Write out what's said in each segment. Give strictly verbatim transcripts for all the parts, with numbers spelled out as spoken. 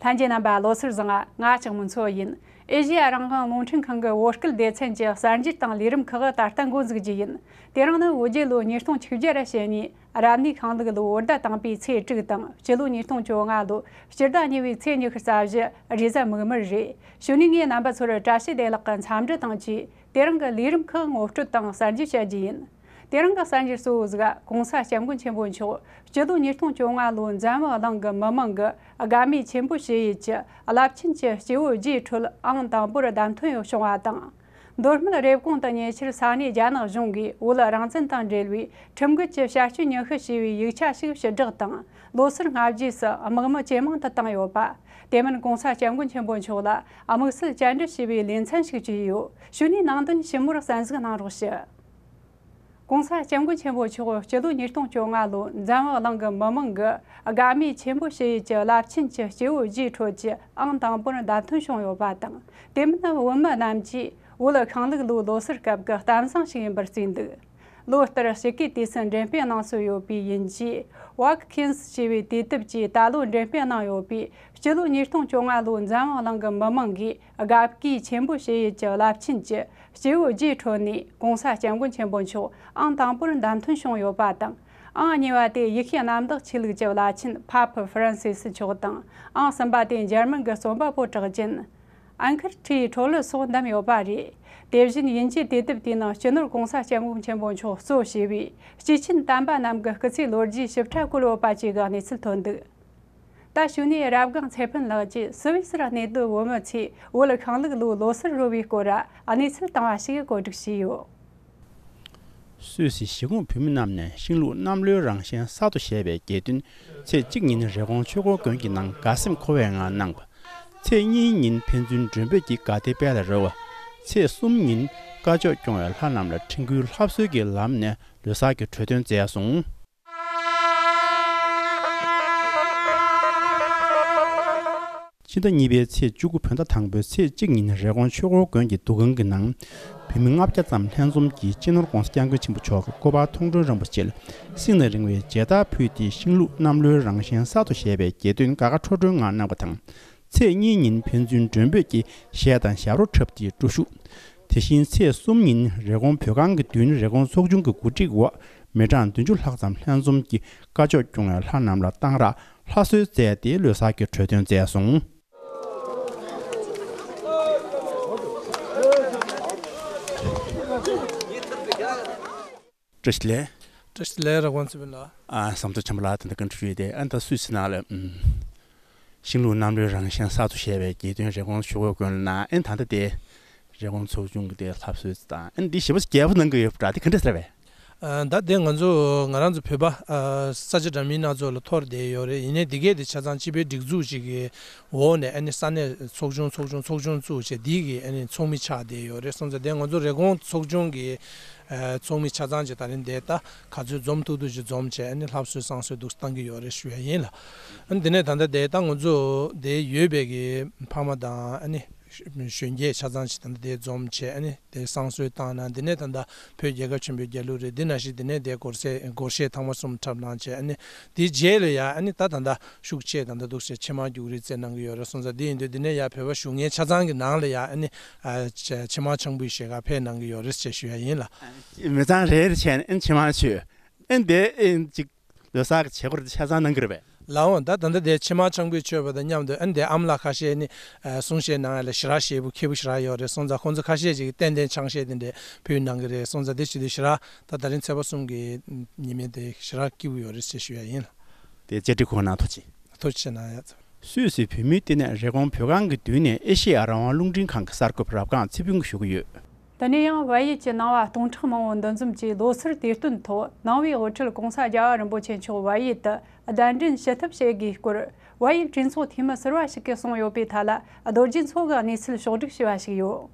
ལྷན་རྒྱས་རྣམ་པ་ལོ་གསར་བཟང་། ང་ལྕགས་མོ་མཚོ་ཡིན། ཨེ་ཤེ་ཡ་རང་དབང་རླུང་འཕྲིན་ཁང་གི་བོད་སྐད་སྡེ་ཚན་གྱི་གསར་འགྱུར་དང་ལས་རིམ་ཁག་ད་ལྟ་འགོ་འཛུགས་རྒྱུ་ཡིན། དེ་རིང་ནི་བོད་རྒྱལ་ལོ་ཉིས་སྟོང་བཅུ་བརྒྱ་ར་བྱེད་ནས་རབ་གནས་ཤིང་ལུག་ལོའི་བོད་ཟླ་དང་པོའི་ཚེས་དྲུག་དང་། སྤྱི་ལོ་ཉིས་སྟོང་བཅོ་ལྔ་ལོའི་སྤྱི་ཟླ་གཉིས་པའི་ཚེས་ཉི་ཤུ་རྩ་བཞི་རེས་གཟའ་མིག་དམར་རེད། གཞུག་ནས་ངས་རྣམ་པ་ཚོར་བཀྲ་ཤིས་བདེ་ལེགས་ཀྱི་འཚམས་འདྲི་དང་བཅས། དེ་རིང་གི་ལས་རིམ་ཁག་ངོ་སྤྲོད་དང་གསར་འགྱུར་བཤད་རྒྱུ་ཡིན། དེ་རིང་གི་གསར་འགྱུར་གཙོ་བོ་ཟིག་གོང་ས་སྐྱབས་མགོན་ཆེན་པོ་མཆོག་སྤྱི་ལོ་ཉིས་སྟོང་བཅོ་ལྔ་ལོའི་འཛམ་བུ་གླིང་གི་མི་མང་གི་དགའ་མོས་ཆེན་པོ་བྱེད་ཡུལ་གྱི་རླབས་ཆེན་གྱི་སྐྱེ་བོའི་རྗེས་ཁྲོད་ཨང་དང་པོར་བདམས་ཐོན་བྱུང་བ་དང་། མདོ་སྨད་རེབ་གོང་དུ་ཉེ་ཆར་ས་གནས་རྒྱ་ནག་གཞུང་གིས་བོད་རང་བཙན་དང་འབྲེལ་བའི་ཁྲིམས་འགལ་གྱི་བྱ་སྤྱོད་ཉེན་བཤད་བྱས་པའི་ཡིག་ཆ་ཞིག་ཕྱིར་བསྒྲགས་དང་། ལོ་གསར་སྔ་རྗེས་སུ་དམག་མི་ཇེ་མང་དུ་བཏང་ཡོད་པ། དེ་མིན་གོང་ས་སྐྱབས་མགོན་ཆེན་པོ་མཆོག་ལ་དམིགས་བསལ་བཅར་འདྲི་བྱས་པའི་ལེ་ཚན་ཞིག་བྱས་ཡོད། གཞུག་ནས་ནང་དོན་ཞིབ་མོར་གསན་གཟིགས་གནང་རོགས་ཞུ། གོང་ས་སྐྱབས་མགོན་ཆེན་པོ་མཆོག་སྤྱི་ལོ་ཉིས་སྟོང་བཅོ་ལྔ་ལོའི་འཛམ་བུ་གླིང་གི་མི་མང་གི་དགའ་མོས་ཆེན་པོ་བྱེད་ཡུལ་གྱི་རླབས་ཆེན་གྱི་སྐྱེ་བོའི་རྗེས་ཁྲོད་ཀྱི་ཨང་དང་པོར་བདམས་ཐོན་བྱུང་ཡོད་པ་དང་། དེ་མིན་བོད་མི་རྣམས་ཀྱིས་བོད་ཤིང་ལུག་ལོའི་ལོ་གསར་སྐབས་ཀྱི་གཏམ་བཟང་ཞིག་ཡིན་པར་བརྩིས་འདུག་ལོ་ལྟར་དཔྱིད་ཀའི་དུས་སུ་འགྲེམས་སྤེལ་གནང་སྲོལ་ཡོད་པའི་དབྱིན་ཇིའི་Watkins ཞེས་པའི་དུས་དེབ་ཀྱིས་ད་ལོ་འགྲེམས་སྤེལ་གནང་ཡོད་པའི་སྤྱི་ལོ་ཉིས་སྟོང་བཅོ་ལྔ་ལོའི་འཛམ་བུ་གླིང་གི་མི་མང་གིས་དགའ་བསྐུལ་ཆེན་པོ་བྱེད་ཡུལ་གྱི་རླབས་ཆེན་གྱི་སྐྱེ་བོའི་རྗེས་ཁྲོད་ནས་གོང་ས་སྐྱབས་མགོན་ཆེན་པོ་མཆོག་ཨང་དང་པོར་བདམས་ཐོན་བྱུང་ཡོད་པ་དང་། ཨང་གཉིས་པ་དེ་ཡེ་ཤུའི་གནམ་བདག་ཆོས་ལུགས་ཀྱི་བླ་ཆེན་པཱ་ཕ་ཧྥ་རན་སི་སི་མཆོག་དང་། ཨང་གསུམ་པ་དེ་འཇར་མན་གྱི་རྩོམ་པ་པོ་གྲགས་ཅན་ཨན་ཁར་ཁྲིའི་ཁྲོ་ལོ་སོགས་འདེམས་ཡོད་པ་རེད། དེ་བཞིན་དབྱིན་ཇིའི་དུས་དེབ་དེའི་ནང་སྤྱི་ནོར་གོང་ས་སྐྱབས་མགོན་ཆེན་པོ་མཆོག་གཙོ་བྱས་པའི་སྐྱེས་ཆེན་དམ་པ་རྣམས་ཀྱི་སྐུ་ཚེའི་ལོ་རྒྱུས་ཞིབ་ཕྲ་བཀོད་ཡོད་པ་བཅས་ཀྱི་གནས་ཚུལ་ཐོན་འདུག་ད་གཞུག་ནས་རབ་སྒང་ཚེ་ཕུན་ལགས་ཀྱིས་སུད་སི་ར་གནས་སྡོད་བོད་མི་ཚོས་བོད་ཤིང་ལུག་ལོའི་ལོ་གསར་རོལ་བའི་སྐོར་གནས་ཚུལ་བཏང་བ་ཞིག་གོ་སྒྲིག་བྱས་ཡོད། སུད་སི་གཞིས་ཁོངས་བོད་མི་རྣམས་ནས་ཤིང་ལུག་གནམ་ལོའི་རང་བཞིན་གསར་དུ་བཞད་པའི་རྒྱལ་སྟོན་ཚེས་གཅིག་ཉིན་རི་ཀོན་ཆོས་འཁོར་དགོན་གྱི་ནང་དགའ་སེམས་འཁོལ་བའི་ངང་གནང་བ། ཚེས་གཉིས་ཉིན་ཕན་ཚུན་མགྲོན་འབོད་ཀྱིས་དགའ་དད་དཔལ་ལ་རོལ་བ། ཚེས་གསུམ་ཉིན་བཀའ་ཆོས་སྐྱོང་བའི་ལྷ་རྣམས་ལ་འཕྲིན་བསྐུལ་ལྷ་གསོལ་གྱི་ལམ་ནས་ལོ་གསར་གྱི་གྲོས་སྟོན་མཛད་སོང་། ཕྱི་ཟླ་གཉིས་པའི་ཚེས་བཅུ་དགུ་བོད་ཟླ་དང་པོའི་ཚེས་གཅིག་ཉིན་རི་ཀོན་ཆོས་འཁོར་དགོན་གྱི་འདུ་ཁང་གི་ནང་། བོད་མི་ལྔ་བརྒྱ་ཙམ་ལྷན་འཛོམས་ཀྱིས་སྤྱི་ནོར་གོང་ས་སྐྱབས་མགོན་ཆེན་པོ་མཆོག་གི་སྐུ་པར་མཐོང་གྲོལ་རིན་པོ་ཆེ་ལ་བསིལ་ནས་རིང་བའི་མཇལ་དར་ཕུལ་ཏེ་ཤིང་ལུག་གནམ་ལོའི་རང་བཞིན་གསར་དུ་བཞད་པའི་རྒྱལ་སྟོན་དགའ་དགའ་སྤྲོ་སྤྲོའི་ངང་གནང་བ་དང་། ཚེས་གཉིས་ཉིན་ཕན་ཚུན་མགྲོན་འབོད་ཀྱིས་གཞས་དང་ཞབས་བྲོ་འཁྲབ་སྟེ་བཀྲ་ཤིས། དེ་བཞིན་ཚེས་གསུམ་ཉིན་རི་ཀོན་བོད་ཁང་གི་མདུན་རི་ཀོན་ཚོགས་ཆུང་གི་གོ་སྒྲིག་འོག་མི་གྲངས་བདུན་ཅུ་ལྷག་ཙམ་ལྷན་འཛོམས་ཀྱིས་བཀའ་ཆོས་སྐྱོང་བའི་ལྷ་རྣམས་ལ་གཏང་རག་ལྷ་གསོལ་མཛད་དེ་ལོ་གསར་གྱི་གྲོས་སྟོན་མཛད་སོང་། བཀྲ་ཤིས་བདེ་ལེགས། བཀྲ་ཤིས་བདེ་ལེགས་ར་དགོན་ཚེ་ཕུན་ལགས། ཨ་བསམ་ཚུལ་ཆེན་པོ་ལགས་དེ་འདྲ་བཀའ་འདྲི་ཞུས་ཏེ། ཨ་ད་སུད་སི་ནང་ལ་ཨུམ། ཤིང་ལུག་གནམ་ལོའི་རང་བཞིན་གསར་དུ་བཞད་པའི་རྒྱལ་སྟོན་རི་ཀོན་ཆོས་འཁོར་དགོན་ལ་གནང་། ཨེ་ད་ལྟ་དེ་རི་ཀོན་ཚོགས་ཆུང་གི་དེ་ལྷ་གསོལ་དང་། ཨེ་འདི་ཞེ་པོ་རྒྱས་པོ་གནང་གི་ཡོད་པ་འདྲ། དེ་ག་འདྲ་ཟེར་བས། ཨ་ད་དེ་ང་ཚོ་ང་རང་ཚོ་བོད་པ་ཨ་ས་ཆ་འདྲ་མིན་སྣ་ཚོགས་ལ་འཐོར་བསྡད་ཡོད་རེད། ཡིན་ནའི་འདི་གས་དེ་ཆ་ཚང་སྤྱི་པའི་སྒྲིག་འཛུགས་ཅིག་གི་འོག་ནས་ཨ་ནི་ས་གནས་ཚོགས་ཆུང་ཚོགས་ཆུང་ཚོགས་ཆུང་བཙུགས་བྱས་འདི་གི་ཨ་ནི་ཚོགས་མི་ཆགས་བསྡད་ཡོད་རེད། སོང་ཙང་དེ་ང་ཚོ་རི་ཀོན་ཚོགས་ཆུང་གི་ཨ་ཚོགས་མི་ཆ་ཚང་ཅིག་ད་རིང་དེ་ད་ག་ཚོད་འཛོམས་ཐུབ་ཐུབ་ཅིག་འཛོམས་བྱས་ཨ་ནི་ལྷ་གསོལ་བསང་གསོལ་འདུག་བཏང་གི་ཡོད་རེད་ཞུ་ཡ་ཡིན་ལ། ཨ་ནི་དེ་ནས་ད་ལྟ་དེ་ད་ང་ཚོ་དེ་ཡོད་པའི་གི་ཕ་མ་དང་ཨ་ནི་གཞོན་སྐྱེས་ཆ་ཚང་ཅིག་ད་ལྟ་དེ་འཛོམས་བྱས་ཨ་ནི་དེ་བསང་གསོལ་བཏང་ན། དེ་ནས་ད་ལྟ་བོད་རྒྱལ་ཁབ་ཆེན་པོའི་རྒྱལ་གླུ་རེད། དེ་ནང་བཞིན་དེ་ནས་དེ་སྒོར་གཞས་སྒོར་གཞས་ཐང་མ་གསུམ་འཁྲབ་གནང་བྱས་ཨ་ནི་དེའི་རྗེས་ལ་ཡ་ཨ་ནི་ད་ད་ལྟ་ཤུགས་ཆེ་ད་ལྟ་འདུག་བྱས་ཕྱེ་མར་རྒྱུག་རེས་རྩེད་གནང་གི་ཡོད་རེད། སོང་ཙང་དེ་ཡིན་དུས་དེ་ནས་ཡ་བོད་པ་བཞུགས་མཁན་ཆ་ཚང་གི་ནང་ལ་ཡ་ཨ་ནི་ཨ་ཕྱེ་མར་ཆང་ཕུད་བཞེས་ག་ཕེབས་གནང་གི་ཡོད་རེད་ཅེས་ཞུ་ཡ་ཡིན་ལ། མི་ཚང་རེ་རེ་བྱས་ནས་ཨ་ནི་ཕྱེ་མར་མཆོད། ཨ་ནི་དེ་ཨ་ནི་ཅིག་ལོ་གསར་གྱི་བྱེད་སྒོ་རེ་ཆ་ཚང་གནང་གི་རེད་པས། ལགས་འོང་། ད་ད་ལྟ་དེ་ཕྱེ་མར་ཆང་ཕུད་མཆོད་པ་དང་མཉམ་དུ་ཨ་ནི་དེ་ཨ་མ་ལགས་ཁ་ཤས་ནི་ཨ་གསུང་བཤད་གནང་ཡ་ལ་ཞེ་དྲག་ཞེ་པོ་མཁས་པོ་ཞེ་དྲག་ཡོད་རེད། སོང་ཙང་ཁོང་ཚོ་ཁ་ཤས་ཅིག་གིས་ཏན་ཏན་ཆང་གཞས་དེ་འདྲས་ཕུལ་གནང་གི་རེད། སོང་ཙང་དེ་བྱེད་དུས་ཞེ་དྲག་ད་ད་རིང་ཚེས་པ་གསུམ་གྱི་ཉི་མ་དེ་ཞེ་དྲག་སྐྱིད་པོ་ཡོད་རེད་ཅེས་ཞུ་ཡ་ཡིན་ལ། དེ་བཅར་འདྲི་གོ་གནང་། ཐུགས་རྗེ་ཆེ། ཐུགས་རྗེ་ཆེ་གནང་ཡ། སུད་སི་བོད་མིའི་ལྟེ་གནས་རི་ཀོན་བོད་ཁང་གི་མདུན་ནས་ཨེ་ཤེ་ཡ་རང་དབང་རླུང་འཕྲིན་ཁང་གི་གསར་འགོད་པ་རབ་སྒང་ཚེ་ཕུན་གྱིས་ཞུ་གི་ཡོད། དེ་ནས་ཡང་བལ་ཡུལ་གྱི་ནང་བ་སྟོང་ཕྲག་མང་བོ་འདུ་འཛོམས་ཀྱིས་ལོ་སར་དུས་སྟོན་ཐོག་ནང་པའི་དབུ་ཁྲིད་གོང་ས་རྒྱལ་བ་རིན་པོ་ཆེ་མཆོག་བལ་ཡུལ་དུ་གདན་འདྲེན་ཞུ་ཐབས་བྱེད་དགོས་སྐོར་བལ་ཡུལ་གྲོས་ཚོགས་འཐུས་མི་ཟུར་པ་ཞིག་གིས་གསུངས་ཡོད་པའི་ཐད་ལ་རྡོ་རྗེ་མཚོ་གིས་གནས་ཚུལ་ཕྱོགས་བསྒྲིགས་ཞུས་པ་ཞིག་ཡོད།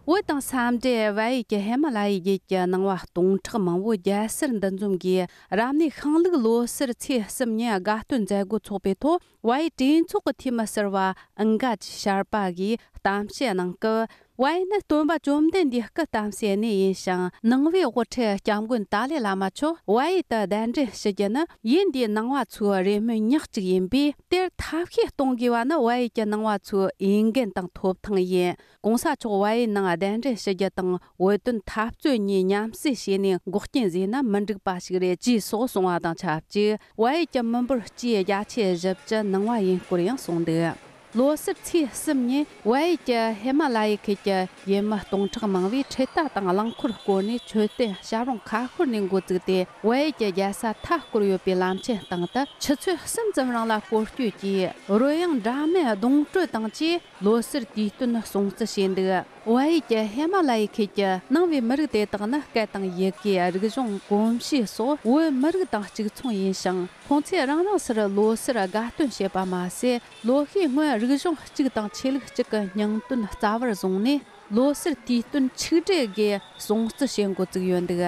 བོད་དང་ས་འབྲེལ་བལ་ཡུལ་གྱི་ཧི་མ་ལ་ཡའི་རྒྱུད་ཀྱི་ནང་བ་སྟོང་ཕྲག་མང་བོ་རྒྱལ་སར་འདུ་འཛོམས་ཀྱིས་རབ་གནས་ཤིང་ལུག་ལོ་སར་ཚེས་གསུམ་ཉིན་དགའ་སྟོན་མཛད་སྒོ་འཚོགས་པའི་ཐོག་བལ་ཡུལ་གྲོས་ཚོགས་ཀྱི་འཐུས་མི་ཟུར་པ་ཨིན་ག་ཅི་ཤར་པ་གིས་གཏམ་བཤད་གནང་སྐབས། བལ་ཡུལ་ནི་སྟོན་པ་བཅོམ་ལྡན་འདས་སྐུ་བལྟམས་སའི་གནས་ཡིན་ཞིང་། ནང་པའི་དབུ་ཁྲིད་སྐྱབས་མགོན་ཏཱ་ལའི་བླ་མ་མཆོག་བལ་ཡུལ་དུ་གདན་འདྲེན་ཞུ་རྒྱུ་ནི་ཡུལ་འདིའི་ནང་པ་ཚོའི་རེ་སྨོན་ཉག་གཅིག་ཡིན་པས། དེར་ཐབས་ཤེས་གཏོང་དགོས་པ་ནི་བལ་ཡུལ་གྱི་ནང་པ་ཚོའི་འོས་འགན་དང་ཐོབ་ཐང་ཡིན། གོང་ས་མཆོག་བལ་ཡུལ་ནང་གདན་འདྲེན་ཞུ་རྒྱུ་དང་བོད་དོན་འཐབ་རྩོད་གཉིས་མཉམ་བསྲེས་བྱས་ནས་འགོག་རྐྱེན་བཟོས་ན་མི་འགྲིག་པ་ཞིག་རེད་ཅེས་སོགས་གསུངས་པ་དང་ཆབས་ཅིག་བལ་ཡུལ་གྱི་མི་འབོར་སྤྱིའི་བརྒྱ་ཆ་བཞི་བཅུ་ནང་པ་ཡིན་སྐོར་ཡང་གསུངས་འདུག་ལོ་སར་ཚེས་གསུམ་ཉིན་བལ་ཡུལ་གྱི་ཧི་མ་ལ་ཡའི་ཁུལ་གྱི་ཡུལ་མི་སྟོང་ཕྲག་མང་པོས་ཁྲི་རྟ་དང་རླངས་འཁོར་བསྐོར་ནས་མཆོད་རྟེན་བྱ་རུང་ཁ་ཤོར་ནས་འགོ་བཙུགས་ཏེ། བལ་ཡུལ་གྱི་རྒྱལ་ས་མཐའ་བསྐོར་ཡོད་པའི་ལམ་ཆེན་སྟེང་དུ་ཆུ་ཚོད་གསུམ་ཙམ་རིང་ལ་སྐོར་སྐྱོད་ཀྱིས་རོལ་དབྱངས་འདྲ་མིན་རྡུང་དཀྲོལ་དང་བཅས་ལོ་སར་དུས་སྟོན་སྲུང་བརྩི་བྱས་འདུག་བལ་ཡུལ་གྱི་ཧི་མ་ལ་ཡའི་ཁུལ་གྱི་ནང་པའི་མི་རིགས་དེ་དག་ནི་སྐད་དང་ཡི་གེ། རིག་གཞུང་། གོམས་གཤིས་སོགས་བོད་མི་རིགས་དང་གཅིག་མཚུངས་ཡིན་ཞིང་། ཁོང་ཚོས་རང་རང་སར་ལོ་སར་དགའ་སྟོན་བྱེད་པ་མ་ཟད། ལོ་ཤས་སྔོན་རིག་གཞུང་གཅིག་དང་ཆོས་ལུགས་གཅིག་གི་སྙིང་དོན་རྩ་བར་བཟུང་ནས། ལོ་སར་དུས་སྟོན་ཆིག་སྒྲིལ་སྒོས་སྲུང་བརྩི་བྱེད་འགོ་བཙུགས་ཡོད་འདུག་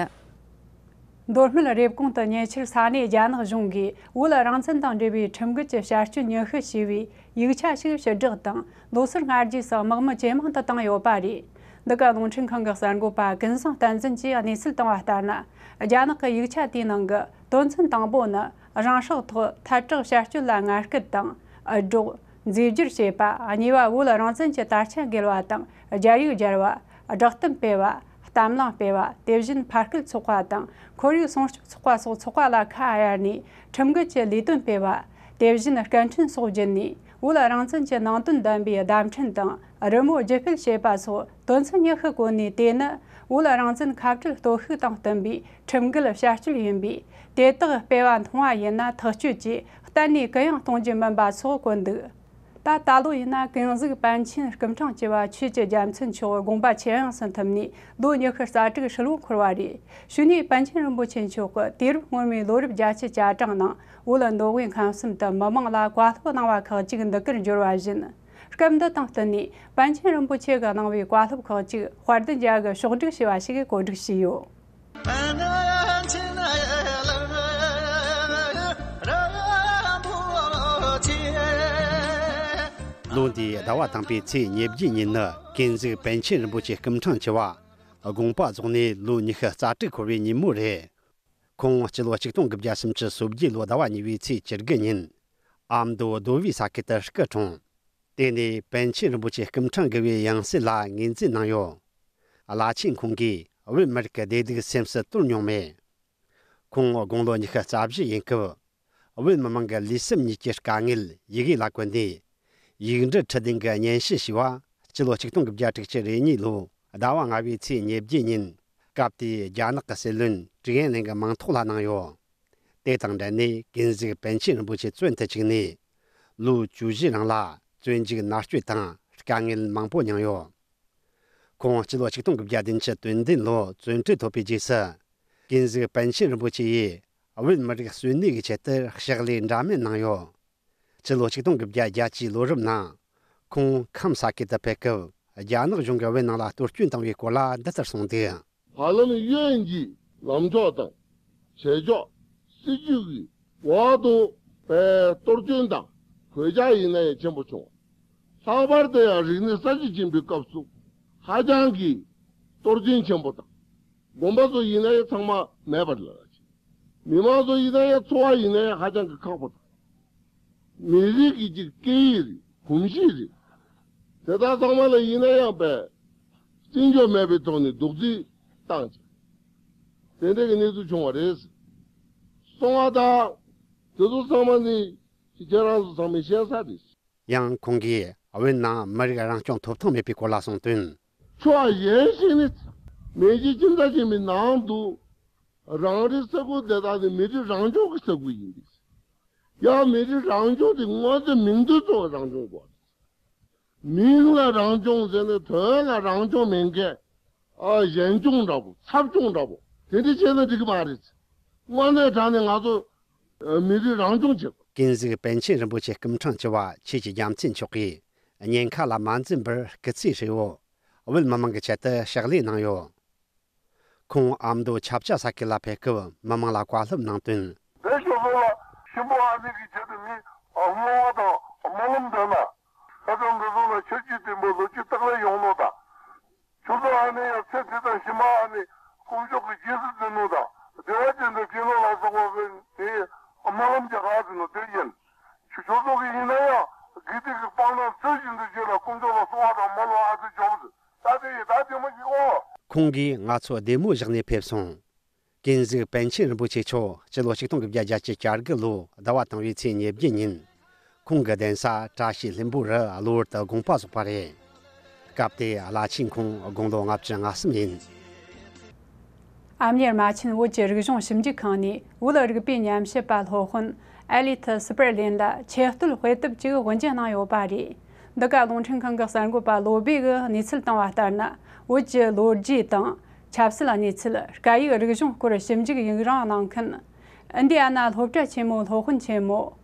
མདོ་སྨད་རེབ་གོང་དུ་ཉེ་ཆར་ས་གནས་རྒྱ་ནག་གཞུང་གིས་བོད་རང་བཙན་དང་འབྲེལ་བའི་ཁྲིམས་འགལ་གྱི་བྱ་སྤྱོད་ཉི་ཤུ་ཞེས་པའི་ཡིག་ཆ་ཞིག་ཕྱིར་བསྒྲགས་དང་། ལོ་སར་སྔ་རྗེས་སུ་དམག་མི་ཇེ་མང་དུ་བཏང་ཡོད་པ་རེད། འདི་ག་རླུང་འཕྲིན་ཁང་གི་གསར་འགོད་པ་ཀུན་བཟང་བསྟན་འཛིན་གྱིས་གནས་ཚུལ་བཏང་བ་ལྟར་ན། རྒྱ་ནག་གི་ཡིག་ཆ་དེའི་ནང་གི་དོན་ཚན་དང་པོ་ནི། རང་སྲོག་ཐོག་ཐལ་དྲགས་བྱ་སྤྱོད་ལ་ངན་སྐུལ་དང་། འུད་སྒྲོག། མཛེས་སྦྱོར་བྱེད་པ། གཉིས་པ། བོད་རང་བཙན་གྱི་དར་ཆ་འགེལ་བ་དང་རྒྱ་ཡིག་སྦྱར་བ། བསྒྲགས་གཏམ་སྤེལ་བ། གཏམ་གླེང་སྤེལ་བ། དེ་བཞིན་ཕར་སྐུལ་ཚོགས་པ་དང་ཁོར་ཡུག་སྲུང་སྐྱོབ་ཚོགས་པ་སོགས་ཚོགས་པ་ལ་ཁ་གཡར་ནས་ཁྲིམས་འགལ་གྱི་ལས་དོན་སྤེལ་བ། དེ་བཞིན་སྐད་འཕྲིན་སོགས་བརྒྱུད་ནས་བོད་རང་བཙན་གྱི་ནང་དོན་ལྡན་པའི་བརྡ་འཕྲིན་དང་རི་མོ་བརྒྱུད་སྤེལ་བྱེད་པ་སོགས་དོན་ཚན་ཉི་ཤུ་བཀོད་ནས། དེ་ནི་བོད་རང་བཙན་ཁ་བྲལ་སྟོབས་ཤུགས་དང་བསྟུན་པའི་ཁྲིམས་འགལ་བྱ་སྤྱོད་ཡིན་པས། དེ་དག་སྤེལ་བ་མཐོང་བ་ཡིན་ན་ཐག་གཅོད་ཀྱིས་གཏན་ནས་གུ་ཡངས་གཏོང་རྒྱུ་མིན་པ་སོགས་བཀོད་འདུག་ད་ལྟ་ལོ་ཡིན་ན་ཀུན་གཟིགས་པཎ་ཆེན་སྐུ་ཕྲེང་བཅུ་བ་ཆོས་ཀྱི་རྒྱལ་མཚན་མཆོག་དགོངས་པ་ཆེ་ཡངས་སུ་ཐིམ་ནས་ལོ་ཉི་ཤུ་རྩ་དྲུག་ཧྲིལ་བོ་འཁོར་བ་རེད། གཞུག་ནས་པཎ་ཆེན་རིན་པོ་ཆེ་མཆོག་གི་དུས་རབས་སྔོན་མའི་ལོ་རབས་བརྒྱད་ཅུ་གྱ་གྲངས་ནང་བོད་མདོ་དབུས་ཁམས་གསུམ་དུ་མི་མང་ལ་བཀའ་སློབ་གནང་བ་ཁག་ཅིག་འདི་གར་འབྱོར་བ་བཞིན། སྐབས་འདི་དང་བསྟུན་ནས་པཎ་ཆེན་རིན་པོ་ཆེ་གིས་གནང་བའི་བཀའ་སློབ་ཁག་ཅིག་དཔལ་ལྡན་རྒྱལ་གྱིས་ཕྱོགས་བསྒྲིགས་བྱས་པ་ཞིག་གོ་སྒྲིག་བྱས་ཡོད། ལོ་འདིའི་ཟླ་བ་དང་པོའི་ཚེས་ཉེར་བརྒྱད་ཉིན་ནི་ཀུན་གཟིགས་པཎ་ཆེན་རིན་པོ་ཆེ་སྐུ་ཕྲེང་བཅུ་བ་དགོངས་པ་རྫོགས་ནས་ལོ་ཉི་ཤུ་རྩ་དྲུག་འཁོར་བའི་ཉིན་མོ་རེད། ཁོང་སྤྱི་ལོ་ཆིག་སྟོང་དགུ་བརྒྱ་སུམ་ཅུ་སོ་བརྒྱད་ལོ་ཟླ་བ་གཉིས་པའི་ཚེས་བཅུ་དགུ་ཉིན་ཨ་མདོ་རྡོ་བའི་ས་ཁུལ་དུ་སྐུ་འཁྲུངས། དེ་ནས་པཎ་ཆེན་རིན་པོ་ཆེ་སྐུ་ཕྲེང་དགུ་པའི་ཡང་སྲིད་ལ་ངོས་འཛིན་གནང་ཡོད། བླ་ཆེན་ཁོང་གིས་བོད་མི་རིགས་ཀྱི་བདེ་སྡུག་སེམས་སུ་དོར་མྱོང་མེད། ཁོང་དགུང་ལོ་ཉི་ཤུ་རྩ་བཞི་ཡིན་སྐབས། བོད་མི་མང་གི་ལུས་སེམས་གཉིས་ཀྱི་དཀའ་ངལ་ཡི་གེ་ལ་བཀོད་ནས། ཡིག་འབྲུ་ཁྲི་བདུན་གྱི་སྙན་ཞུ་ཞུས་པ་སྤྱི་ལོ་ཆིག་སྟོང་དགུ་བརྒྱ་དྲུག་ཅུ་རེ་གཉིས་ལོ་ཟླ་བ་ལྔ་པའི་ཚེས་ཉེར་བརྒྱད་ཉིན། སྐབས་དེའི་རྒྱ་ནག་གི་སྲིད་བློན་ཀྲིག་ཡན་ལེང་གི་མིང་ཐོག་ལ་གནང་ཡོད། དེ་དང་འབྲེལ་ནས་ཀུན་གཟིགས་པཎ་ཆེན་རིན་པོ་ཆེ་བཙོན་དུ་བཅུག་ནས། ལོ་བཅུ་བཞི་རིང་ལ་བཙོན་འཇུག་མནར་གཅོད་དང་དཀའ་ངལ་མང་པོ་མྱངས་ཡོད། ཁོང་སྤྱི་ལོ་ཆིག་སྟོང་དགུ་བརྒྱ་བདུན་ཅུ་དོན་བདུན་ལོ་བཙོན་གྲོལ་ཐོབ་པའི་རྗེས་སུ། ཀུན་གཟིགས་པཎ་ཆེན་རིན་པོ་ཆེ་ཡིས་བོད་མི་རིགས་གསོན་གནས་ཀྱི་ཆེད་དུ་ཕྱག་ལས་འདྲ་མིན་གནང་ཡོད། སྤྱི་ལོ་ཆིག་སྟོང་དགུ་བརྒྱ་བརྒྱད་ཅུའི་ལོ་རབས་ནང་། ཁོང་ཁམས་ས་ཁུལ་དུ་ཕེབས་སྐབས་རྒྱ་ནག་གཞུང་གིས་བོད་ནང་ལ་གཏོར་སྐྱོན་བཏང་བའི་སྐོར་ལ་འདི་ལྟར་གསུངས་འདུག་ཧ་ལམ་གཡོན་གྱི་ལམ་ཕྱོགས་དང་བྱེད་ཕྱོགས་སྲིད་ཇུས་ཀྱི་འོག་ཏུ་པའི་གཏོར་སྐྱོན་དང་གོད་ཆག་ཡིན་ན་ཡང་ཆེན་པོ་བྱུང་བ། ལྷག་པར་དུ་ཡང་རིག་གནས་གསར་བརྗེ་ཆེན་པོའི་སྐབས་སུ་ཧ་ཅང་གི་གཏོར་སྐྱོན་ཆེན་པོ་དང་། དགོན་པ་ཚོ་ཡིན་ན་ཡང་ཚང་མ་མེད་པར་ལ་ཕྱིན། མི་མང་ཚོ་ཡིན་ན་ཡང་འཚོ་བ་ཡིན་ན་ཡང་ཧ་ཅང་གི་ཁག་པོ་དང་། མི་རིགས་ཀྱི་ཅིག་སྐད་ཡིག་རེད། གོམས་གཤིས་རེད། དེ་དག་ཚང་མ་ལ་ཡིན་ན་ཡང་པས་བརྩི་འཇོག་མེད་པའི་ཐོག་ནས་རྡོག་རྫིས་བཏང་ཅིང་། དེ་འདྲ་གི་གནས་ཚུལ་བྱུང་བ་རེད། སོང་བ་དང་། དེ་ཚོ་ཚང་མ་ནི་ཁྱེད་རང་ཚོ་ཚང་མས་ཤེས་ས་རེད། ཡང་ཁོང་གིས་བོད་ནང་མི་རིགས་རང་སྐྱོང་ཐོབ་ཐང་མེད་པའི་སྐོར་ལ་གསུངས་དོན། ཕྱོགས་གཞན་ཞིག་ནི། མེས་རྒྱལ་ཁྱིམ་ཚང་ཆེན་མོའི་ནང་དུ་རང་རེའི་ས་ཁུལ་དེ་དག་ནི་མི་རིགས་རང་སྐྱོང་གི་ས་ཁུལ་ཡིན་པས། ཡང་མི་རིགས་རང་སྐྱོང་དེ་དངོས་དོན་མིང་དོན་གཙོ་བོ་རང་སྐྱོང་དགོས། མིང་ལ་རང་སྐྱོང་ཟེར་ནས་དོན་ལ་རང་སྐྱོང་མེད་མཁན། ཨ། གཞན་སྐྱོང་འདྲ་པོ། ཚབ་སྐྱོང་འདྲ་པོ། དེ་འདྲ་བྱས་ན་འགྲིག་གི་མ་རེད། དངོས་གནས་དྲང་ནས་ང་ཚོ་མི་རིགས་རང་སྐྱོང་བྱེད་དགོས། ཀུན་གཟིགས་པཎ་ཆེན་རིན་པོ་ཆེ་སྐུ་ཕྲེང་བཅུ་བ་ཆོས་ཀྱི་རྒྱལ་མཚན་མཆོག་གིས་ཉེན་ཁ་ལ་མ་འཛེམས་པར་སྐུ་ཚེ་ཧྲིལ་བོ་བོད་མི་མང་གི་ཆེད་དུ་ཕྱག་ལས་གནང་ཡོད། ཁོང་ཨ་མདོ་ཆབ་ཆ་ས་ཁུལ་ལ་ཕེབས་སྐབས་མི་མང་ལ་བཀའ་སློབ་གནང་དོན། དེ་ཞོ་སོ་ལ་གཤིན་པོ་ཨ་ནི་གི་ཆེད་དུ་མི་བསྔོ་བ་དང་སྨོན་ལམ་འདོན་ན། ད་དུང་འདི་ཚོ་ལ་ཆོས་ཀྱི་བསྟན་པ་ལོ་རྒྱུས་སྟག་ལས་ཡོང་ནོ་དང་། ཁྱོད་ཚོ་ཨ་ནི་ཡང་ཚེ་འདི་དང་ཕྱི་མ་ཨ་ནི་དཀོན་མཆོག་གི་རྗེས་སུ་འཛིན་ནོ་དང་བདེ་བ་ཅན་དུ་སྐྱེ་ནོ་ལ་སོགས་པ་དེ་སྨོན་ལམ་རྒྱག་ག་ཟེར་ནོ་དེ་ཡིན། ཁྱོད་ཚོ་གི་ཡིན་ན་ཡང་དགེ་སྡིག་གི་སྤང་བླང་ཚུལ་བཞིན་དུ་བྱས་ལ་དཀོན་མཆོག་ལ་གསོལ་བ་དང་སྨོན་ལམ་ཨ་ཙི་འཇོག་ཟེར། ད་དེ་ཡི་ད་དེ་མོ་ཞིག་ཨོ། ཁོང་གིས་ང་ཚོ་བདེ་མོ་བཞག་ནས་ཕེབས་སོང་། ཀུན་གཟིགས་པཎ་ཆེན་རིན་པོ་ཆེ་མཆོག་སྤྱི་ལོ་ཆིག་སྟོང་དགུ་བརྒྱ་བརྒྱད་ཅུ་གྱ་དགུ་ལོ་ཟླ་བ་དང་བའི་ཚེས་ཉེར་བརྒྱད་ཉིན། ཁོང་གི་གདན་ས་བཀྲ་ཤིས་ལྷུན་པོ་རུ་གློ་བུར་དུ་དགོངས་པ་རྫོགས་པ་རེད། སྐབས་དེ་བླ་ཆེན་ཁོང་དགུང་ལོ་ལྔ་བཅུ་ང་གསུམ་ཡིན། ཨ་མྱེས་རྨ་ཆེན་བོད་ཀྱི་རིག་གཞུང་ཞིབ་འཇུག་ཁང་ནས་བོད་རིག་པའི་ཉམས་ཞིབ་པ་སློབ་དཔོན་ཨེ་ལི་ཐི་སི་པར་ལེན་ལ་ཆེད་བསྟོད་དཔེ་དེབ་ཅིག་དབུ་འབྱེད་གནང་ཡོད་པ་རེད། འདི་ག་རླུང་འཕྲིན་ཁང་གི་གསར་འགོད་པ་བློ་སྦེ་གིས་གནས་ཚུལ་བཏང་བ་ལྟར་ན། བོད་ཀྱི་ལོ་རྒྱུས་དང་ཆབ་སྲིད་གནས་ཚུལ། སྐད་ཡིག་རིག་གཞུང་སྐོར་ཞིབ་འཇུག་ཡིག་རང་གནང་མཁན་ཨིན་ཌི་ཡ་ན་སློབ་གྲྭ་ཆེན་མོའི་སློབ་དཔོན་ཆེན་མོ།